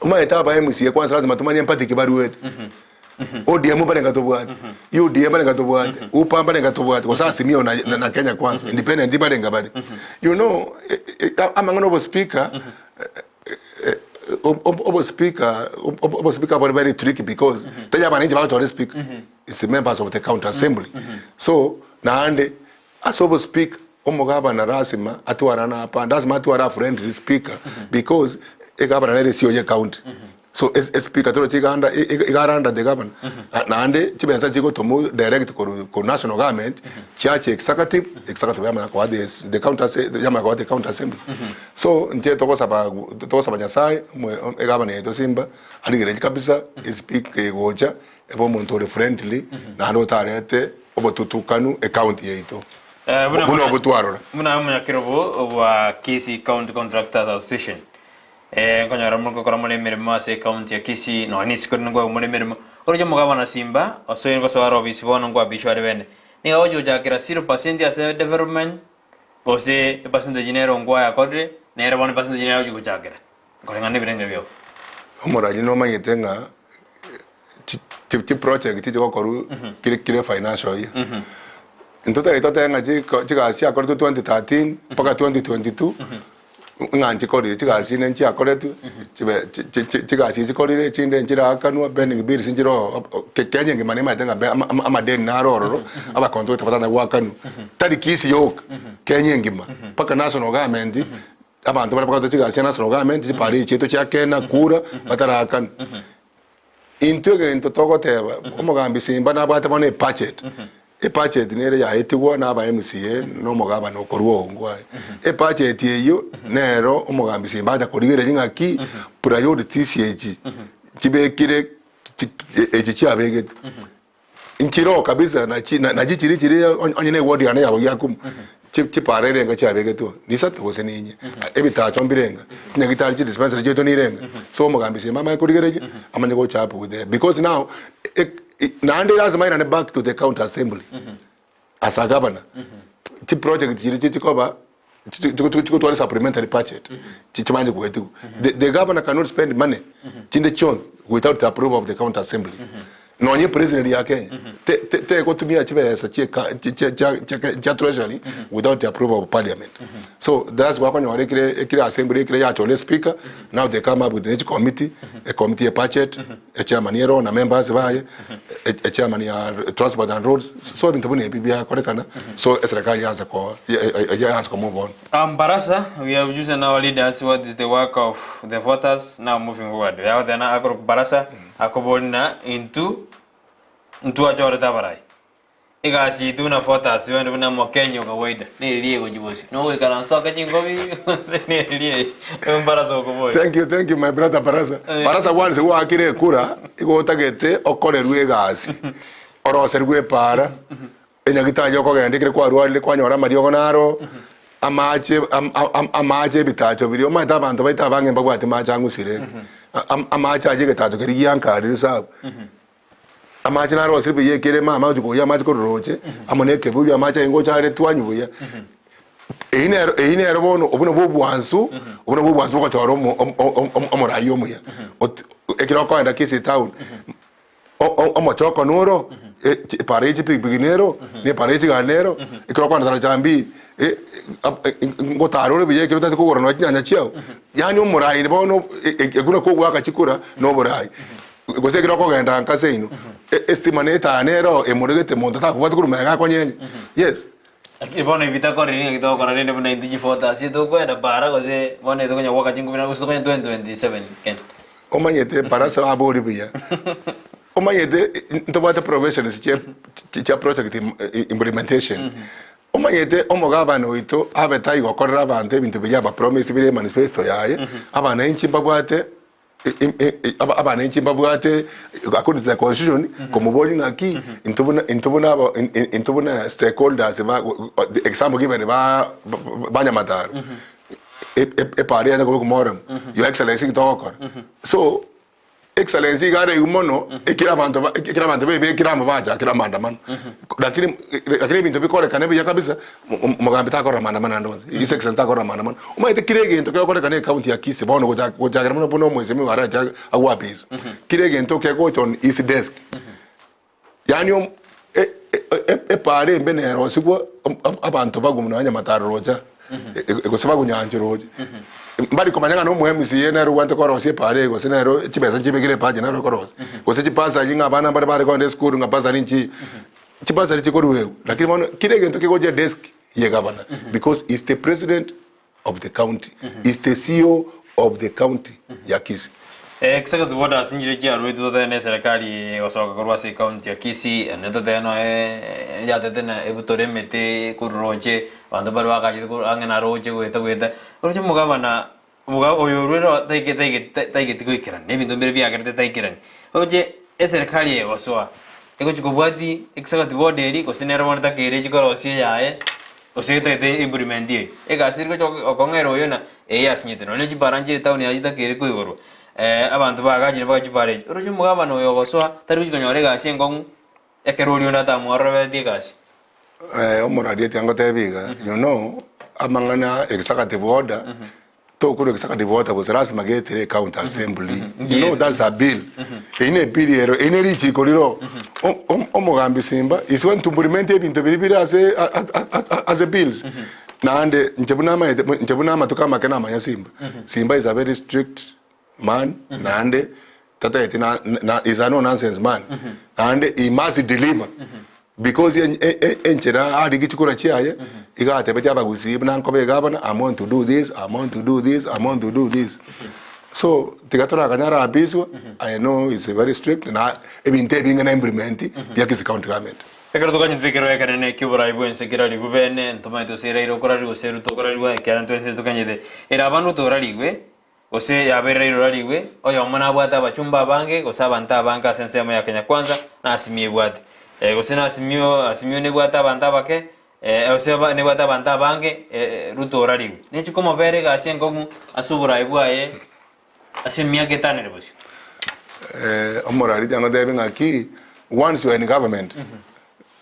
omanyete aba MCA kwanza lazima tumanye empati ki baruete. ODM mbarenge tobwate, UDA mbarenge tobwate, UPA mbarenge tobwate, gose Azimio na, na, na Kenya Kwanza, independent mbarenge bare. You know, eh, eh, amang'ana obo speaker, eh, obo speaker, obo speaker bore very tricky because tari abananchi bagochora speaker, it's the members of the county assembly. So, naende Ase obospeaker, omogabana lasima atware na apa, lasima atware a friendly speaker because egabana nere esio ye county. So espeaker torochi iganda iga under the governor. Naende chibesa chigotomwa direct korwa korwa national government chiacha executive, executive yamanya koa the the county yamanya koa the county assembly. So inche togosaba togosaba Nyasaye egabana yaito Simba arigererie kabisa espeaker egocha ebe omonto ore friendly naende otarete obotutukanu ecounty yaito. Eh, buna Buna obwo twarora. Buna omonyakerobo bwa Kisii County Contractors Association eh, nkonyora more gokora more emeremo ase ecounty ya Kisii nonya na isiko rinde nkwagwa more emeremo. Oroche omogabana Simba osoire gosoa are ofisi bono nkwabishwa are bene. Nigo agochi gochakera 0% ase development gose epercentage nero nkwayakorire nere bono epercentage nere agochi gochakera koreng'ana na ebirenge biao. Omoraria nomanyete ng'a chiproject chigokorwa kire kire financial year. Intwe tari totebe ng'a chiko chigasi chiakoretwe 2013 mpaka 2022 ng'a nchikorire, chigasi chinde nchiakoretwe chibe chi- chi- chi- chigasi echi chikorire echinde nchirakanwa pending bills nchire oo Kenya engima nemanyete ng'a ama- ama- amadeni naro ororo abacontractor batanya goakanwa. Tari Kisii yoka, Kenya engima mpaka national government abanto baria bagoeta chigasi chia national government chipara echi chiaito chia Kenya kura batarakanwa. Intwe egento togoteba, omogambi Simba nabwate bono ebudget, ebudget nere yaetigwa na aba MCA na omogabana okorwa oo ngwaye. Ebudget eyio nero omogambi Simba acha korigereria ng'aki priorities echi chibekire echi chiabegetwe. Nchiroo kabisa nachi nachi chiria chiria onye ne eward yane ya Bogiakumu chipara erenga chiabegetwe nisato gose ninye ebitacho mbirenga chinyagitari chi dispensary chiaito nirenga so omogambi Simba amanye korigereria amanye gocha up with the because now naende lasima airane back to the county assembly as a governor chiproject chiria chichikoba chigotwara supplementary budget chimanye goetigwa. The governor cannot spend money chinde chionsi without the approval of the county assembly. Nonye president ya Kenya tegotumia chibesa chia treasury without the approval of parliament. So that's why okonyora ekere ekere assembly ekere yachora speaker now they come up with each committee, a committee ya budget, a chairman ero na members baye, a chairman ya transport and roads. So ebinto buna ebi biakorekana so eserekari yaansa ko yaansa ko move on. Barasa, we have chosen our leaders, what is the work of the voters now moving forward? Yagoteba na akorokwa Barasa, akoboria na intwe ntwachorete abarai. Egasi yaito buna voters bande buna Omokenya o kawaida neriria egochia bosio, nogoikaransa toake chinkobi gose neriria eye Barasa okoboria. Thank you, thank you my brother Barasa. Eh. Barasa gwanse gwakire ekura igo otagete okorerwe egasi oroserwe epaara enyagitari okogenda ekere kwarwarire kwanyora amariogo naro amache am- am- amache ebitacho biria omanyete abanto baito abange mbabwati mache ang'usire amache aye egetacho keria giankarire sabu Amache narosire buya ekerema, amache koyia amache korwa roche, amo na ekebuyu, amache aye ngocha are twanywe buya. Eyio nero eyio nero bono obwo nabwo obwansu, obwo nabwo obwansu bogochora omo om- om- om- omorai omuya. Ot ekero okoenda Kisii town, o- o- omochoko noro, epara ye chipikipiki nero, na epara ye chigari nero, ekero okoenda Taraja Mbili, ngotara ore buya ekero otagete kogora nonya chinyanya chiago, yaani omorai bono ekio nakwo ogoaka chikura na oborai. Gose ekero okogenda nka seino, estima na etaya nero emoregete monto takobwati korwa magega akonyenye. Yes. Lakini bono ebi takorire ng'aki togokora rende buna intwe chifoto ase tokoenda para gose bono etokonya goaka chinkubi na gose tokonya 2027 Ken. Omanyete barasa babori buya. Omanyete ntobwate provisions chia chia project implementation. Omanyete omogabane oito abe taigokorera abanto ebinto biria abapromise bire emanifesto yaye, abananchi mbabwate Abananchi mbabwate according to the constitution komoboria ng'aki intwe buna intwe buna aba intwe buna stakeholders ba example given ba ba Nyamataro epara yane koba komoremu your excellency nki togokora so excellency iga areigwe mono ekero abanto ba ekero abanto bebekire amo bachakire amaandamano lakini lakini ebinto bikorekana buya kabisa Omogambi takorora maandamano ande onsi, His Excellency takorora maandamano. Omanyete kera egento kegokorekana ecounty ya Kisii bono gochaka gochakera buna buna omwesemigwa arache agwo apisi, kera egento kegocha on his desk, yaani om e- e- epaara embe nerosigwa abanto bagwe nonya Nyamataro rocha, gose bagwe Nyanchwa roche, mbari komanya ng'a na omo MCA nere obwate korosia epaara eye gose nero chibesa nchibekire ebudget nere okorosia, gose chibasari ng'a abana mbare bare kogenda esukuru ng'a basari nchiyo. Chibasari chikoruegwa, lakini bono kera egento kegocha edesk ye gavana because is the president of the county, is the CEO of the county ya Kisii. Executive orders nchiria chiaruetwe totebe na eserekari egosoka korwa ase ecounty ya Kisii, naende totebe noe yatete na ebutore emete korwa roche, abanto mbare bagachete korwa ang'e na roche goeta goeta. Oroche omogabana omoga oyo orwere oo taike taike taigeti goikerana, na ebinto mbire biagerete taikerani. Oroche eserekari egosoa, egochi kobwatia executive order eria gose nere bono takeire echi korosia eyaye. Gose etagete implement eye. Egasi eri gocha okong'era oyo na eye asinyete. Nonye chipara nchire etown yaye chitakeire koigorwa, abanto baagachire mpaka chipara echi. Oroche omogabana oyo ogosoa, tari gochi konyora egasi enkong'u, ekero oria onde atamwororoberetie egasi. Omorwari etiga ngotebi iga, you know, amang'ana executive order, tokorwa executive order gose lasima getere ecounty assembly, you know that's a bill, eyio ne ebill ero, eyio ne richiko rire oo. Omogambi Simba is going to implement ebinto biria bire ase ase bills, naende inche buna amaete inche buna amatuko amake namanya Simba, Simba is a very strict man naende tatageti na na is a no nonsense man, naende he must deliver because enchera arigie chikura chiaye iga atebetie abagusii buna nkoba egavana I'm going to do this, I'm going to do this, I'm going to do this. So tiga torakanye arapiswe, I know is very strict na ebinto ebinge na implement bia Kisii County Government. Ekero tokanyete ekerogo ekenene ki'oborai bw'ense kerarigwe bene, ntomanyete gose Raila okorarigwa gose Ruto okorarigwa, ekiagera ntwensi tokanyete ere abande otorarigwe, Gose yabeire Raila orarigwe, oyomo nabwate abachumba abange, gose abanto abange ase ensemo ya Kenya Kwanza, na Azimio ebwate. Gose na Azimio, Azimio nebwate abanto abake, gose aba nebwate abanto abange, Ruto orarigwe. Nechi komobera egasi enkong'u ase oborai bwaye ase emiaka etano ere bosio. Omorari tiangotebi ng'aki, once you are in government,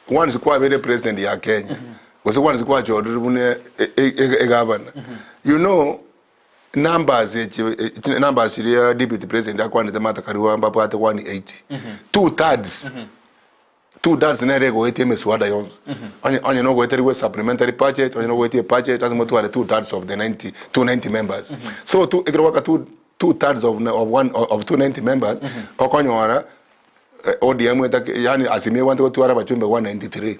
once kwabeire president ya Kenya, gose once kwachorire buna egavana, you know Numbers echi numbers chiria deputy president akwanete Martha Karua mbabwate 180 2/3 2/3 nere egoetia emeswada yonsi onye onye nogoeterigwe supplementary budget onye nogoetia ebudget ase motware 2/3 of the 90 290 members so two ekero gwaka 2 2/3 of of one of 290 members okonyora ODM etake yaani Azimio ebwate gotwara abachumbe 193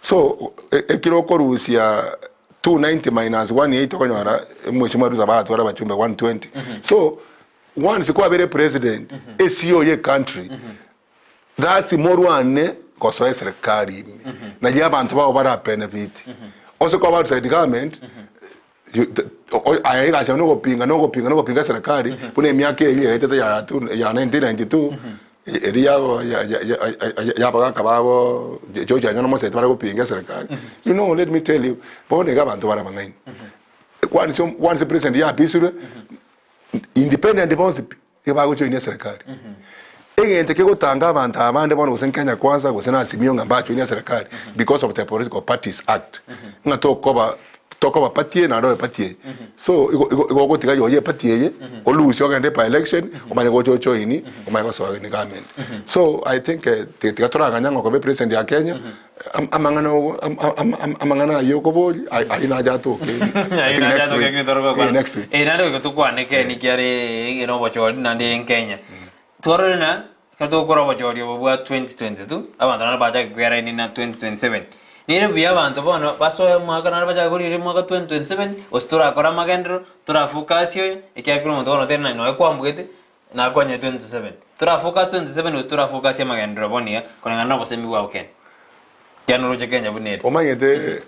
so ekero okorusia 290 minus 180 okonyora mheshimiwa Ruto abaratware abachumbe 120 so once kwabere president e CEO ye country lasima orwane gosoa eserikari ime naye abanto bao bara benefit ose koba outside government Aye egasi yao nogopinga nogopinga nogopinga eserekari buna emiaka eyio yaetete ya two ya 1992 eria yabo ya ya ya ya abagaka babo George Anyona Moseti bare gopinga eserekari. You know let me tell you, bono iga abanto bare abang'aini. Once once president yapisirwe, independent bonsi pi, nigo bagojoinia eserekari. Egento kegotanga abanto aba bande bono gose Kenya Kwanza gose na Azimio ng'a mbajoinie eserekari because of the Political Parties Act ng'a tokoba tokoba party eye naende obe party eye. So igo igo igo ogotiga yoyio eparty eye olusie ogende by election omanye gocha ojoini omanye gosoa in government. So I think tiga toraganya ng'a okoba epresident ya Kenya Amang'ana ogo amang'ana ayio okoboria ayio nache atoke Ayio nache atoke next week. Eh, next week. Eh, naende goika tokwane keni kiare ere obochori naende Kenya. Twarore na ekero togokora obochori obo bwa 2022 abanto naende bachake kweraini na 2027. Nere buya abanto bono basoe omwaka naende bachake korigereria omwaka 2027 gose torakore amagenderero, torafocus oyo, ekiagera kera omonto bono tari nonya kwambugete Nakonyire 27. Torafocus 27 gose torafocus amagenderero bono iga koreng'ana na obosemi bwao Ken. Kiagera noroche Kenya buna ere. Omanyete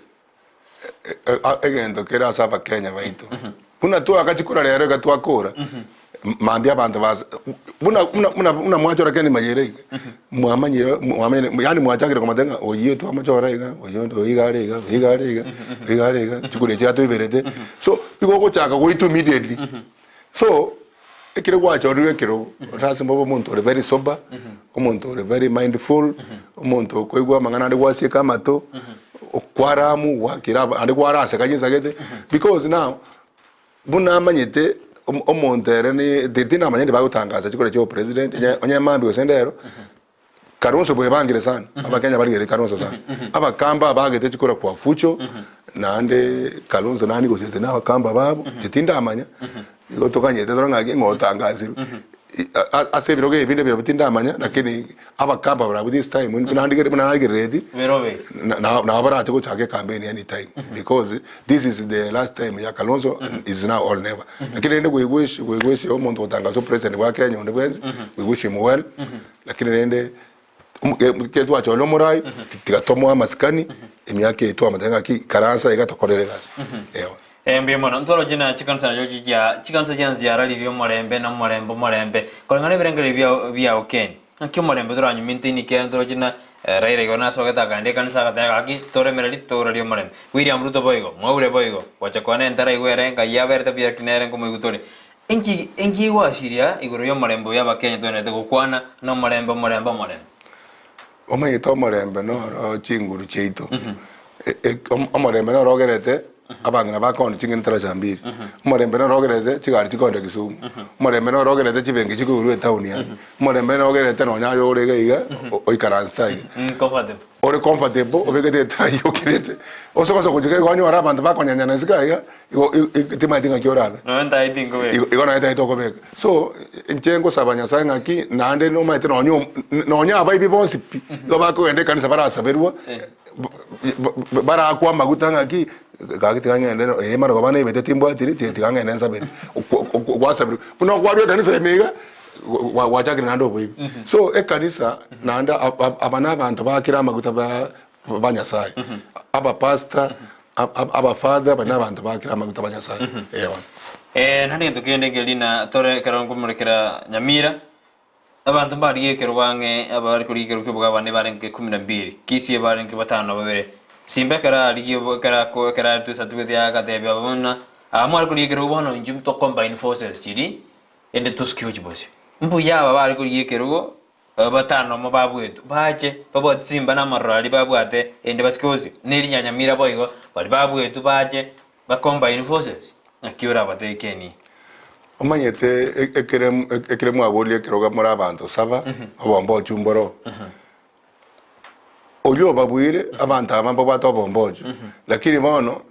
egento kere ase abakenya baito buna twagachi kura rero iga twakora mambia abanto bas buna buna buna buna mwachora Ken Mayere iga mwamanyire mwamanyire yaani mwachakire komotebia ng'a oyio twamochora iga oyio oyo iga are iga oyo iga are iga oyo iga are iga chikura echi atoiberete so igo ogochaka goitwa immediately so Ekero gwachorirwe ekerogo, lasima obe omonto ore very sober, omonto ore very mindful, omonto okoigwa amang'ana ande gwasieka amato, kwaramu gwakira aba ande kwaraseka chinsagete, because now, buna amanyete omo omonto ere ni tinamanya ndi bagotangasa chikura chia obopresident, onye onye mambia gose ndero, Kalonzo bwebangire sana, abakenya barigereire Kalonzo sana. Abakamba abagete chikura kwa fucho, naende Kalonzo nani gosete na abakamba babo, inche tindamanya, igo tokanyete tore ng'aki ng'o otangasirwe. Ase ebirogo ebi binde birobi tindamanya, lakini abakamba barabwo this time buna ndigere buna narigerereti, Birobe. nabo barache gochaka ecampaign anytime because this is the last time ya Kalonzo is now or never. Lakini rende we wish we wish omonto ogotangaswa president bwa Kenya onde bwensi, we wish him well. Lakini rende ekero twachorire omorai, tiga tomoe amasikani, emiaka eye twamotebia ng'aki ikaransa iga tokorere egasi. Eeh. Eh, mbuya mono. Ntoroche na chikanisa nacho chichia chikanisa chiansi chiararirie omorembe na omorembe omorembe. Koreng'ana ebirengererio biao biao Ken, ng'aki omorembe toranyume intwe inki ekero ntoroche na Raila igo nasogete akaenda ekanisa agateba gaki toremereri torarie omorembe. William Ruto boigo, mwaure boigo, gocha kwane ntaraigwa ere ngai yaberete buya lakini nere nkomoigwa tore. Inki inki gwasiria igoro y'omorembe oyo abakenya twenerete gokwana na omorembe omorembe omorembe? Omanyete omorembe noro chinguru chiaito. Omorembe noro ogerete abang'ina bakoondia ching'eni taracha mbiri. Omorembe noro ogerete chigari chikoenda Kisumu. Omorembe noro ogerete chibenki chikoigorwa etown aya. Omorembe noro ogerete nonya aye ore iga iga oikaransete aiga. Comfortable. Ore comfortable obegete etai okirete. Ase gosoka gochika iga onyore abanto bakonyanyana isiko aiga igo timanyeti ng'aki orabe. Nonya ntai tinkobeka. Igo nonya tai tokobeka. So inche ngosaba Nyasaye ng'aki naende nomanyete nonya nonya abaibi bonsi pi igo bakogenda ekanisa barasaberwa barakwa amaguta ng'aki gaki tiga ng'ende eh marogoba naibete timbwatiri tiga ng'ende nsabere. Gwasabirwe buna okwarwa ekanisa ime iga gwachakire naende oboibi. So ekanisa naende aba na abanto bakire amaguta ba Nyasaye, abapastor, abafather aba na abanto bakire amaguta ba Nyasaye. Ee bono. Naende egento kende nkeri na tore ekero nkomorekera Nyamira, abanto mbarigie ekerogo ang'e abare korigia ekerogo ki'obogabane barenge kumi na mbili, Kisii barenge batano na babere. Simba ekero arigie ekero ako ekero aretwe esatibigeti yaye agatebia buna aba mware korigia ekerogo bono intwe to combine forces chiria ende tosuke gochia bosio. Mbuya aba bare korigia ekerogo batano omo babwetwe, bache babwate simba na amaroro aria babwate ende basike bosio, na erinya Nyamira boigo baria babwetwe bache ba combine forces, naki orabatebie keni? Omanyete ekere ekere mwaboria ekerogo more abanto saba, obombochu mboro. Oria obabuire abanto aba mbabwate obombochu, lakini bono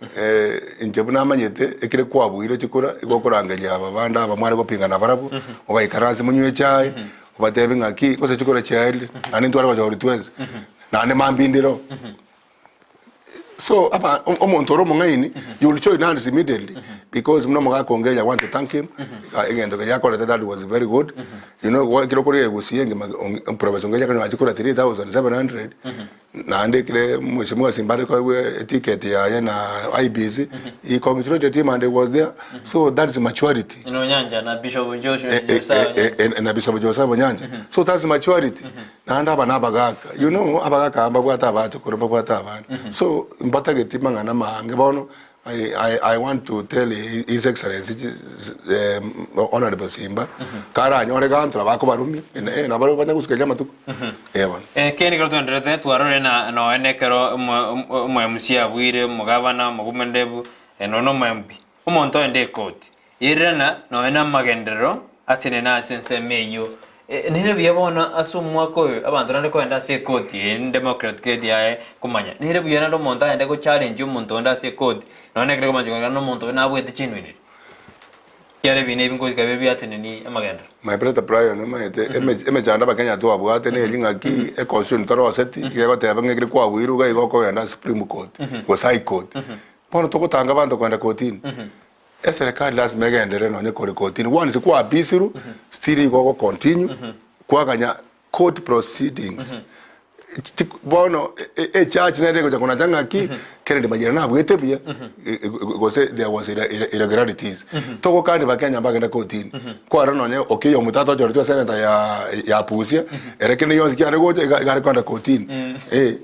inche buna amanyete ekere kwabuire chikura igo okorangeria aba bande aba mware gopingana nabarabwo, obaikaranse monywe echae, obatebi ng'aki gose chikura chiaerire, naende ntware gochorwa twensi, naende mambia ndire oo. So aba omonto ore omong'aini you will join hands immediately because buna omogaka onge I want to thank him egento keria akorete that was very good you know ekero okorigia gusii engima professor Ongechi akanyora chikura 3700 naende ekere mheshimiwa Simba are koegwa eticket yaye na IEBC he congratulated him and he was there so that is maturity. Na Onyancha na Bishop Joshua Josiah Onyancha. Na Bishop Josiah Onyancha so that's maturity. Naende aba nabagaaka, you know abagaaka aba mbabwate abachokoro, mbabwate abana, so mbatageti mang'ana amaange. Bono I, I, I want to tell His Excellency Honourable Simba, karanyore ganto nabo akobarumia, eh, nabo banya gosukeria amatuko, eh bono. Eke nigo twenderete twarorire na nonya nekero omo MC abwire, omogabana, omogumendebu, nonya omo MP. Omonto oende ekoti, erirana nonya namagenderero atenene ase ensemo eyio. Nere buya bono ase omwaka oyo abanto naende kogenda ase ekoti eye democratic rate yaye komanya. Nere buya naende omonto agende go challenge omonto onde ase ekoti nonya nekero komancha kogenda nomonto oyo nabwate chinwe. Ekiagera ebina ebi ngoika bibe biateneni amagenderero. My brother Brian omanyete emechando abakenya twabwate neri ng'aki econstitution toroseti iga egoteba ng'a ekero kwabuirwe iga igo okogenda ase supreme court gose high court. Bono togotanga abanto kogenda kotini, eserekari lasima egenderere nonye kore kotini. Once kwaabisirwe, still igo ogo continue kwaganya court proceedings. Bono echurch nere egocha konacha ng'aki, Kennedy Mayera nabwete buya gose there was irregularities. Togokania bakenya mbagende kotini. Kwarora nonye Okiya Omutata ochoretwe esenator ya ya Busia, ere kende gionsi kiare gocha iga iga are kogenda kotini. Eh,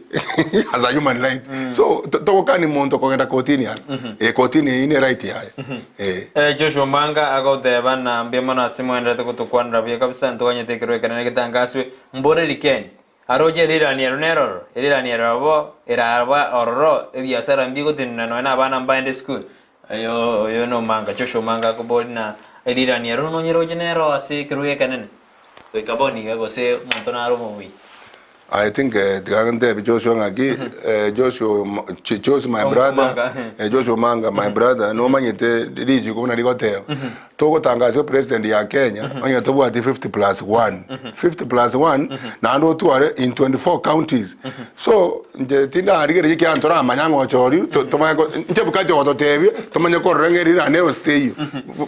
as a human right. So togokani monto kogenda kotini aro. Eh, kotini eyio ne right yaye. Eh. Joshua Omanga agoteba na mbuya mono ase moenderete gotokwanera buya kabisa ntoganyete ekerwa ekenene getangaswe mbore rikeni aroche erirani ero neroro erirani ero abo eraba ororo ebiasara mbigotenena nonya na abana mbaende esukuru Oyo oyo nomanga, Joshua omanga akobori na erirani ero nonyeroche nero ase ekerogo ekenene goika bono iga gose omonto nare omobui. I think tiga ntebi Joshua ng'aki Joshua Joshua my brother Omanga. Joshua Omanga my brother nomanyete richiko buna rigoteba togotangasa president ya Kenya onye tobwati 50 plus 1 50 plus 1 naende otware in 24 counties So inche tindarigereria ekiagera ntoramanya ng'a ochoria tomanye ko inche bukati ogototebia tomanye korora ng'a erira nero gose teiyo.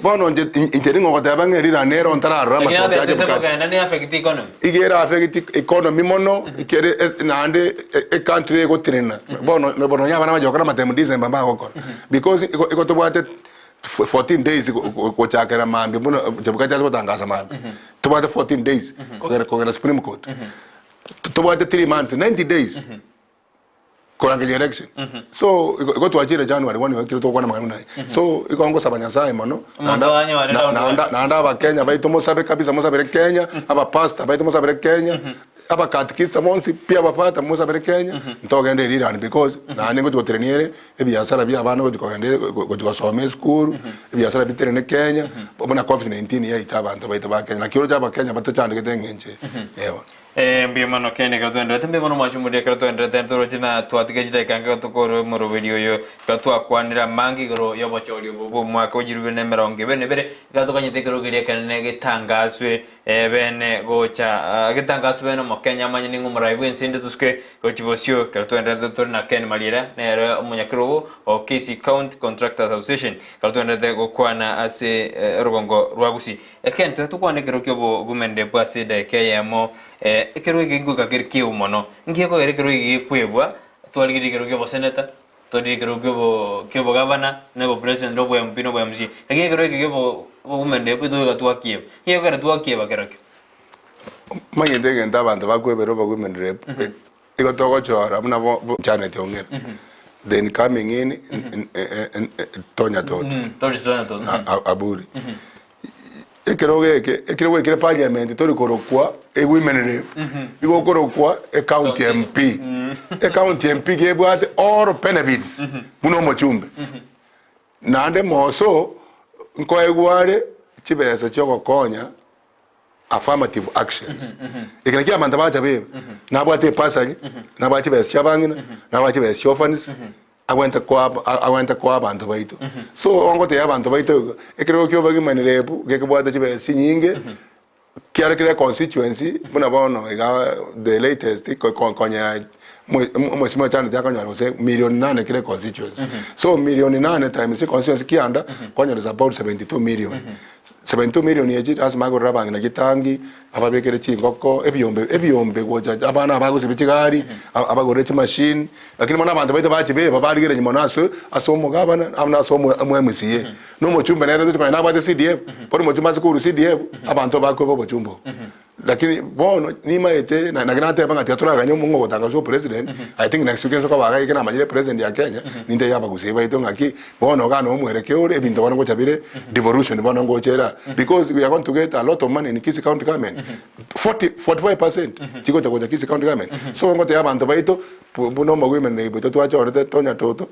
Bono inche inche ning'o ogoteba ng'a erira nero ntararora Lakini amatoke abe ache tose bukati. kogenda ne affect economy. Iga era affect economy mono ekere naende ecountry egotenena. Bono bono nonya abana bache gokora amatemu December mbagokora because igo igo tobwate 14 days gochakera mambia buna Chebukati ase gotangasa mambia, tobwate 14 days kogenda kogenda supreme court. Tobwate 3 months, 90 days korangeria election. So igo twachire January 1 ekero togokwana amang'ana buna aya. So igo ngosaba Nyasaye mono Omonto anyore round one. Naende Abakenya baito mosabe kabisa, mosabere Kenya, abapastor baito mosabere Kenya, abakatikista bonsi pi abafata mosabere Kenya, ntogende erirani because naende ngochi goterenia ere ebiasara bia abana gochi kogenda gochi gosoma esukuru, ebiasara biterene Kenya, buna Covid-19 yaita abanto baito ba Kenya. Naki oroche Abakenya batochandegete eng'encho eye. Eeh. Ee, mbuya mono Ken, ekero twenderete, mbuya mono mwanche omoria ekero twenderete ntoroche na twatiga chidakika nke tokore omoroberi oyo, ekero twakwanire amange igoro y'obochori obo bw'omwaka o chirubiri na emerongo ebere na ebere, ekero tokanyete ekerogo keria ekenene getangaswe bene gocha getangaswe bene omokenya amanye ning'o omorai bw'ense ende tosuke gochia bosio. Ekero twenderete tore na Ken Mariera nere omonyakerogo o Kisii County Contractors Association, ekero twenderete gokwana ase orogongo rwa Gusii. Egento tokwane ekero ki'obogumende bw'ase edaika eyemo, ekero eke ngoika kere kieu mono. Nki gekogera ekero eke gekwebwa? Twarigereria ekero ki'oboseneta, twarigereria ekero kiobo ki'obogavana, na obopresident, na obo MP, na obo MCA. Lakini ekero eke kiobo obogumende togoika twakieba. Nki gekogera twakieba kerokio? Omanyete egento abanto bakwebera obogumende rep, igo togochora buna bo Janet Ong'era, then coming in Tonya Toto. Tonya Toto. Aburi. Ekerogo eke ekero gwaikire parliament tori korokwa e women rep, igo okorokwa e county MP. E county MP kebwate all benefits buna omochumbe. Naende moso nkoegwa are chibesa chiogokonya affirmative actions. Eke nakio abanto bacha bebe, nabwate ebasari, nabwate chibesa chia abang'ina, nabwate chibesa chia orphans, agwenerete koa agwenerete koa abanto baito. So ongotebia abanto baito iga, ekerogo kia obogima nirebu, gekebwate chibesa chinyinge, kiare kere econstituency, buna bono iga the latest ko- ko- konya omosimo ochandete akonyora gose million nane kera econstituency. So million nane times econstituency kianda, kwanyora is about 72 million. 72 million echi lasima agorere abang'ina chitangi, ababekere chingoko, ebiombe ebiombe gocha abana abagosibia chigari, abagorere chimachine, lakini bono abanto baito bachibeba barigereria mono ase ase omogabana amo na ase omo omo MCA. Na omochumbe nere tochi konya nabwate CDF, bono omochumbe ase korwa CDF, abanto bakweba obochumbe obo. Lakini bono nimaete na naki nateba ng'a tiga toraganye omong'u ogotangasa opresident, I think next week nse koba iga ekero namanyire president ya Kenya, nintebie abagusii baito ng'aki, bono iga no omwerekeo ore, ebinto bono ngocha bire devolution bono ngocha ere aa, because we are going to get a lot of money in Kisii county government, 40, 45 percent chigocha gocha Kisii county government. So ngotebia abanto baito, buna omogwimeni oito twachorete Tonya Toto,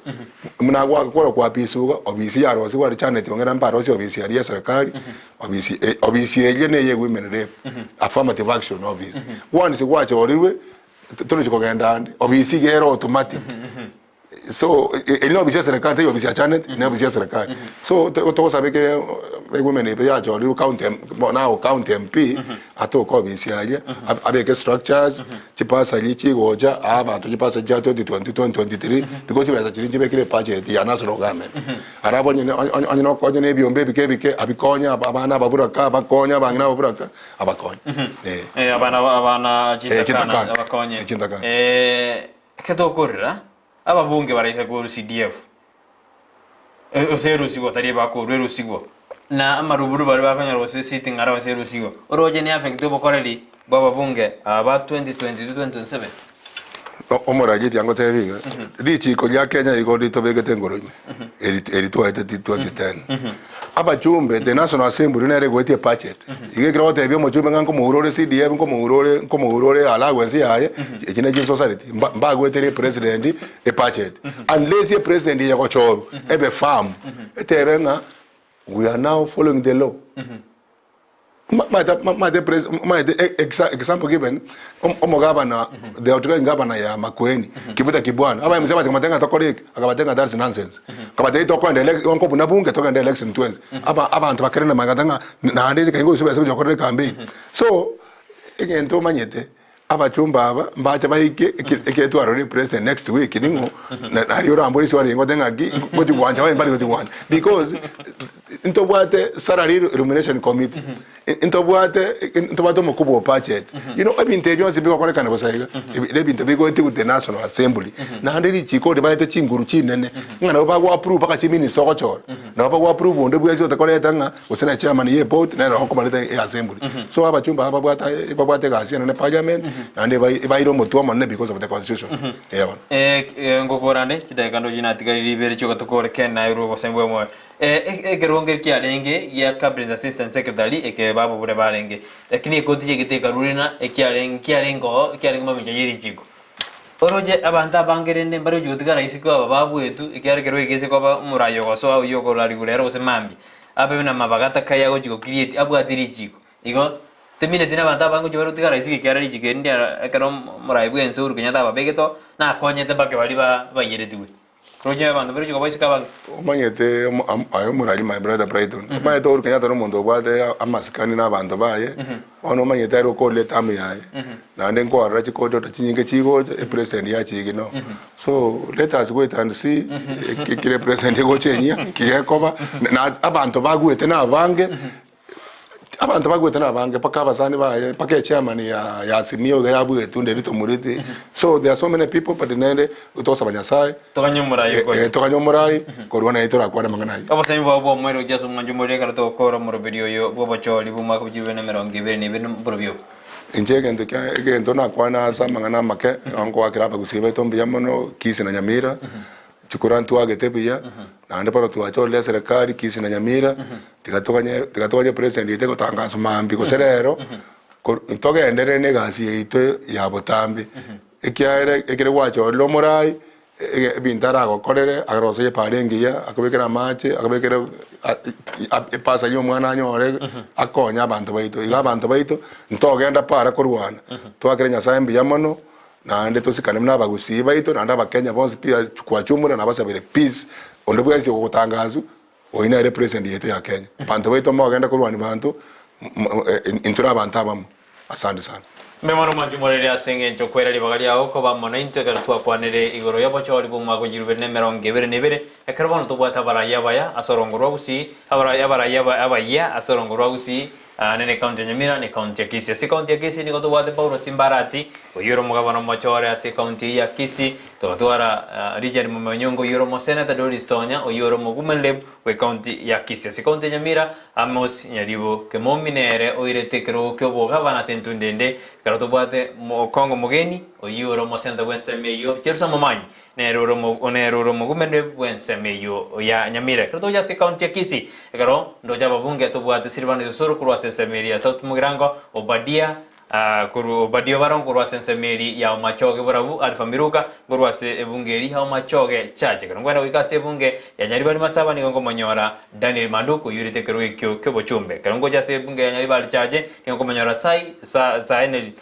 buna agwakora kwapisuga iga, obisi yarosiwa aria Janet Ong'era mbarosie obisi aria ya eserekari, Obisi e, obisi eria neye women rep, affirmative action office. Once gwachorirwe, torochi kogenda ande, obisi iga ere automatic. So, eri na obisi ya serikali, tari obisi ya Janet, ne obisi ya serikali. So, togosaba ekere women rep yachorirwe county M, now county MP, atoke obisi aria, abeke structures, chibasari chigocha, aa abanto chibasari chia 2022, 2023, because chibesa chiria nchibekire ebudget ya national government. Arabwo onye onye nokonya na ebiombe ebike ebike, abikonye abana ababuraka, abakonye abang'ina ababuraka, abakonye. Eh. Eh, abana abana Eh, chintakana chintakana. abakonye Eh, chintakana. Eh, ekero tokorera ababunge baraisa korwa CDF Eh, ase erusigwa tari ebakorwa erusigwa na amaruburu baria bakonyora gose sitting allowance erusigwa oroche ne affect obokoreri bwa ababunge aba 2022 2027. Omorageti angotebi iga, richiko ria Kenya igo ritobegete engoro ime, eri eri twaete 2010. Abachumbe, the National Assembly nere egoetie ebudget. Iga ekero ogotebia omochumbe ng'a nkomoura ore CDF, nkomoura ore nkomoura ore allowance yaye, echi ne chisosareti, mba mbagoeterie epresident ebudget. Unless epresident eye gochorwa, ebe firm, etebe ng'a we are now following the law. Omanyete pres omanyete example given, omogabana, the outgoing governor ya Makueni, Kivuta Kibwana, aba MCA bacha komotebi ng'a tokore eke, akabatebia ng'a that's nonsense. Akabatebia tokoenda elec buna bunge togende election twensi. Aba abanto bakere na magata ng'a naende kaingo gose besa gocha gokorera ecampaign. So, egento omanyete, abachumba aba mbache baike ekere twarorire president next week ning'o nario orambore swali ngote ng'aki ngochi gwancha abanye mbari gochi gwancha because ntobwate salary remuneration committee ntobwate ntobwate omokubwa o budget you know ebinto ebi bionsi mbigokorekana bosa iga na ebinto bigoetigwa with the national assembly naende richiko ribaete chinguru chinene ng'a nabo bago approve mpaka chiminister ogochora nabo bago approve onde bwensi otakoreta ng'a Gose na chairman ye board nere okobareta e assembly. So abachumba aba babwate babwate egasi enene parliament. Naende ebai ebaire omotwe omonene because of the constitution. Eeh bono. Ngokora nde chidakika ndoche natigarire ibere chi'ogotokoora kende nairwe obosemi bw'omoyo. Ekerongo eke kiarenge gia Cabinet Assistant Secretary eke babobure barenge, lakini ekoti y'egete ekarure ng'a ekiarenge nkiarenge oo ekiarenge mamincha ye richiko. Oroche abanto abange rende mbare gochia gotigara isiko aba babwetu ekiagera ekero oigese koba omoraia ogosoa oyio okorarigwa rero gose mambia, abe buna amabaga atakaye agochia go create abwate richiko. Igo, temineti nabanto abange gochia bare gotigara isiko ekiagera richiko eri ndiaro ekero omoraia bwense Uhuru Kenyatta ababegete oo, nakonyete mpaka baria ba baiyeretigwe. Roche abanto bare gochia koba isiko abange. Omanyete omo am aye omorari my brother Brighton, omanyete Uhuru Kenyatta nomonto obwate amasikani na abanto baye, bono omanyete are okorire etamu yaye, naende nkwarora chikoti ota chinyinge chigocha, epresident yachiigi no. So let us wait and see eki kere epresident egocha enyia, nki gekoba, na abanto bagwete nabange. Abanto bagwete nabange mpaka abasani baye mpaka echairman ya ya Azimio iga yabwetwe Nderitu Murithi so there are so many people but nere togosaba Nyasaye Toganye omorai eh, okonya. eh, toganye omorai korwa naye torakwane amang'ana ayio. Obosemi bwabo bw'omoerio gochia ase omwancho omorero ekero togokora omoroberi oyo bw'obochori bw'omwaka bwa chilifu bibere na emerongo ebere na ebere mborobio obo. Inche egento kia egento nakwana ase amang'ana amake nigo nkoakera abagusii baito mbuya mono Kisii na Nyamira. Chikura ntwagete buya, naende bono twachorire eserekari Kisii na Nyamira, tiga toganye tiga toganye president yaito egotangaswa mambia gose rero, ko togenderere na egasi yaito ya botambe. Ekiagera ekere gwachorire omorai, ege ebinto aragokorere, arosie epara engiya, akobekere amache, akobekere a epasa ya omwana anyore, akonye abanto baito. Iga abanto baito, ntogenda para korwana, twakere Nyasaye mbuya mono. Naende tosikane buna abagusii baito, naende abakenya bonsi pi kwachumura nabasabire peace, onde bwensi ogogotangasu oyio nere president yaito ya Kenya. Banto baito mogende korwania banto intwe nabanto abamo. Asante sana. Mbuya mono mwanche morere ase engencho okwera ribaga riao koba amo naintwe ekero twakwanire igoro y'obochori bw'omwaka o chilifu ibere na emerongo ebere na ebere, ekero bono tobwate abarai abaya ase orongo rwa Gusii, abarai abarai abayia ase orongo rwa Gusii, Aane necounty ya Nyamira na ecounty ya Kisii. Ase ecounty ya Kisii nigo tobwate Paulo Simbarati, oyio ore omogabana omochore ase ecounty eyio ya Kisii. Togatwara Richard Mume Onyongo oyio ore omoseneta, Doris Tonya oyio ore omowomen rep bw'ecounty ya Kisii. Ase ecounty ya Nyamira, Amos Nyaribo Kemomi nere oirete ekerogo ki'obogabana ase entunda ende. Ekero tobwate Okong'o Mogeni oyio ore omoseneta bw'ensemo eyio, Jerusa Momanyi Nere ore omo, nere ore omogumenwe bw'ensemo eyio ya Nyamira. Ekero togocha ase ekaunti ya Kisii, ekero ndoche ababunge tobwate Silvanus Osoro korwa ase ensemo eria ya South Mugirango, Obadia korwa Obadia Obarongo korwa ase ensemo eria ya Omachoge Borabu, Alpha Miruka korwa ase ebunge eria ya Omachoge Church. Ekero nkwenda goika ase ebunge ya Nyaribari Masaba nigo nkomonyora Daniel Manduku oyuerete ekerogo ekio ki'obochumbe. Ekero ngocha ase ebunge ya Nyaribari Church nigo nkomonyora Sai Sa Saenel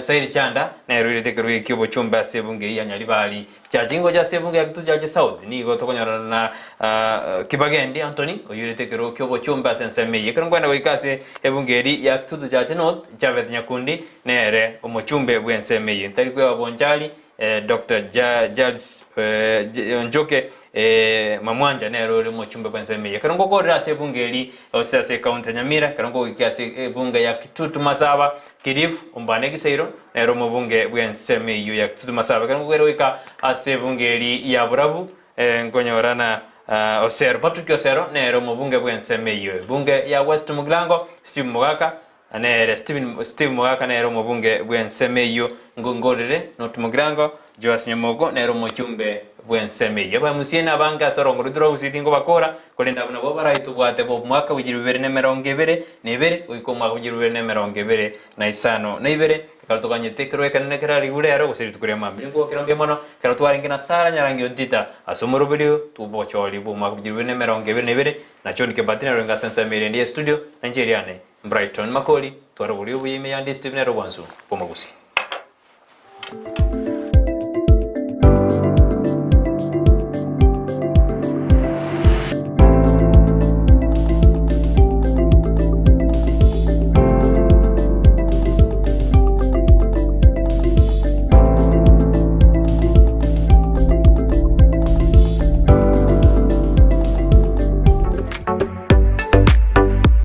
Sairi Chanda nere oirete ekerogo eki ki'obochumbe ase ebunge eyio ya Nyaribari Church. Ngocha ase ebunge ya Kitutu Church South nigo tokonyorana na Kibagendi Anthony oyoirete ekerogo ki'obochumbe ase ensemo eyio. Ekero nkwenda goika ase ebunge eri ya Kitutu Church North, Japhet Nyakundi nere omochumbe bw'ensemo eyio. Ntari kweba Bonchari Doctor Giles Njoke Mamwanja nere ore omochumbe bw'ensemo eyio. Ekero ngokorera ase ebunge eri gose ase ecounty ya Nyamira, ekero nkogoikia ase ebunge ya Kitutu Masaba, Kilifi, Ombane Gisairo nere omobunge bw'ensemo eyio ya Kitutu Masaba. Ekero ngokwera goika ase ebunge eri ya Borabu, nkonyorana Osero, Patrick Osero nere omobunge bw'ensemo eyio. Ebunge ya West Mugirango, Steve Mogaka nere Stephen Steve Mogaka nere omobunge bw'ensemo eyio. Ngorere North Mugirango, Joash Nyamoko nere omochumbe bw'ensemo eyio. Abamusie na abange ase orongo rwaito rwa Gusii tingobakora, korende abwo nabwo baraitobwate b'omwaka bw'echilifu bibere na emerongo ebere na ebere goika omwaka bw'echilifu bibere na emerongo ebere na isano na ibere, ekero toganyete ekerogo ekenene kerarigwe rero gose rituko ria mambia. Ninkogokera mbuya mono ekero twarenge na Sara Nyarangi Ontita ase omoroberio bw'obochori bw'omwaka bw'echilifu bibere na emerongo ebere na ibere, na John Kebati narenge ase ensemo ere ende y'estudio, na inche eriane Brighton Makori, twarogoria obuya ime ya Ndisi TV nere obwansu bw'omogusii.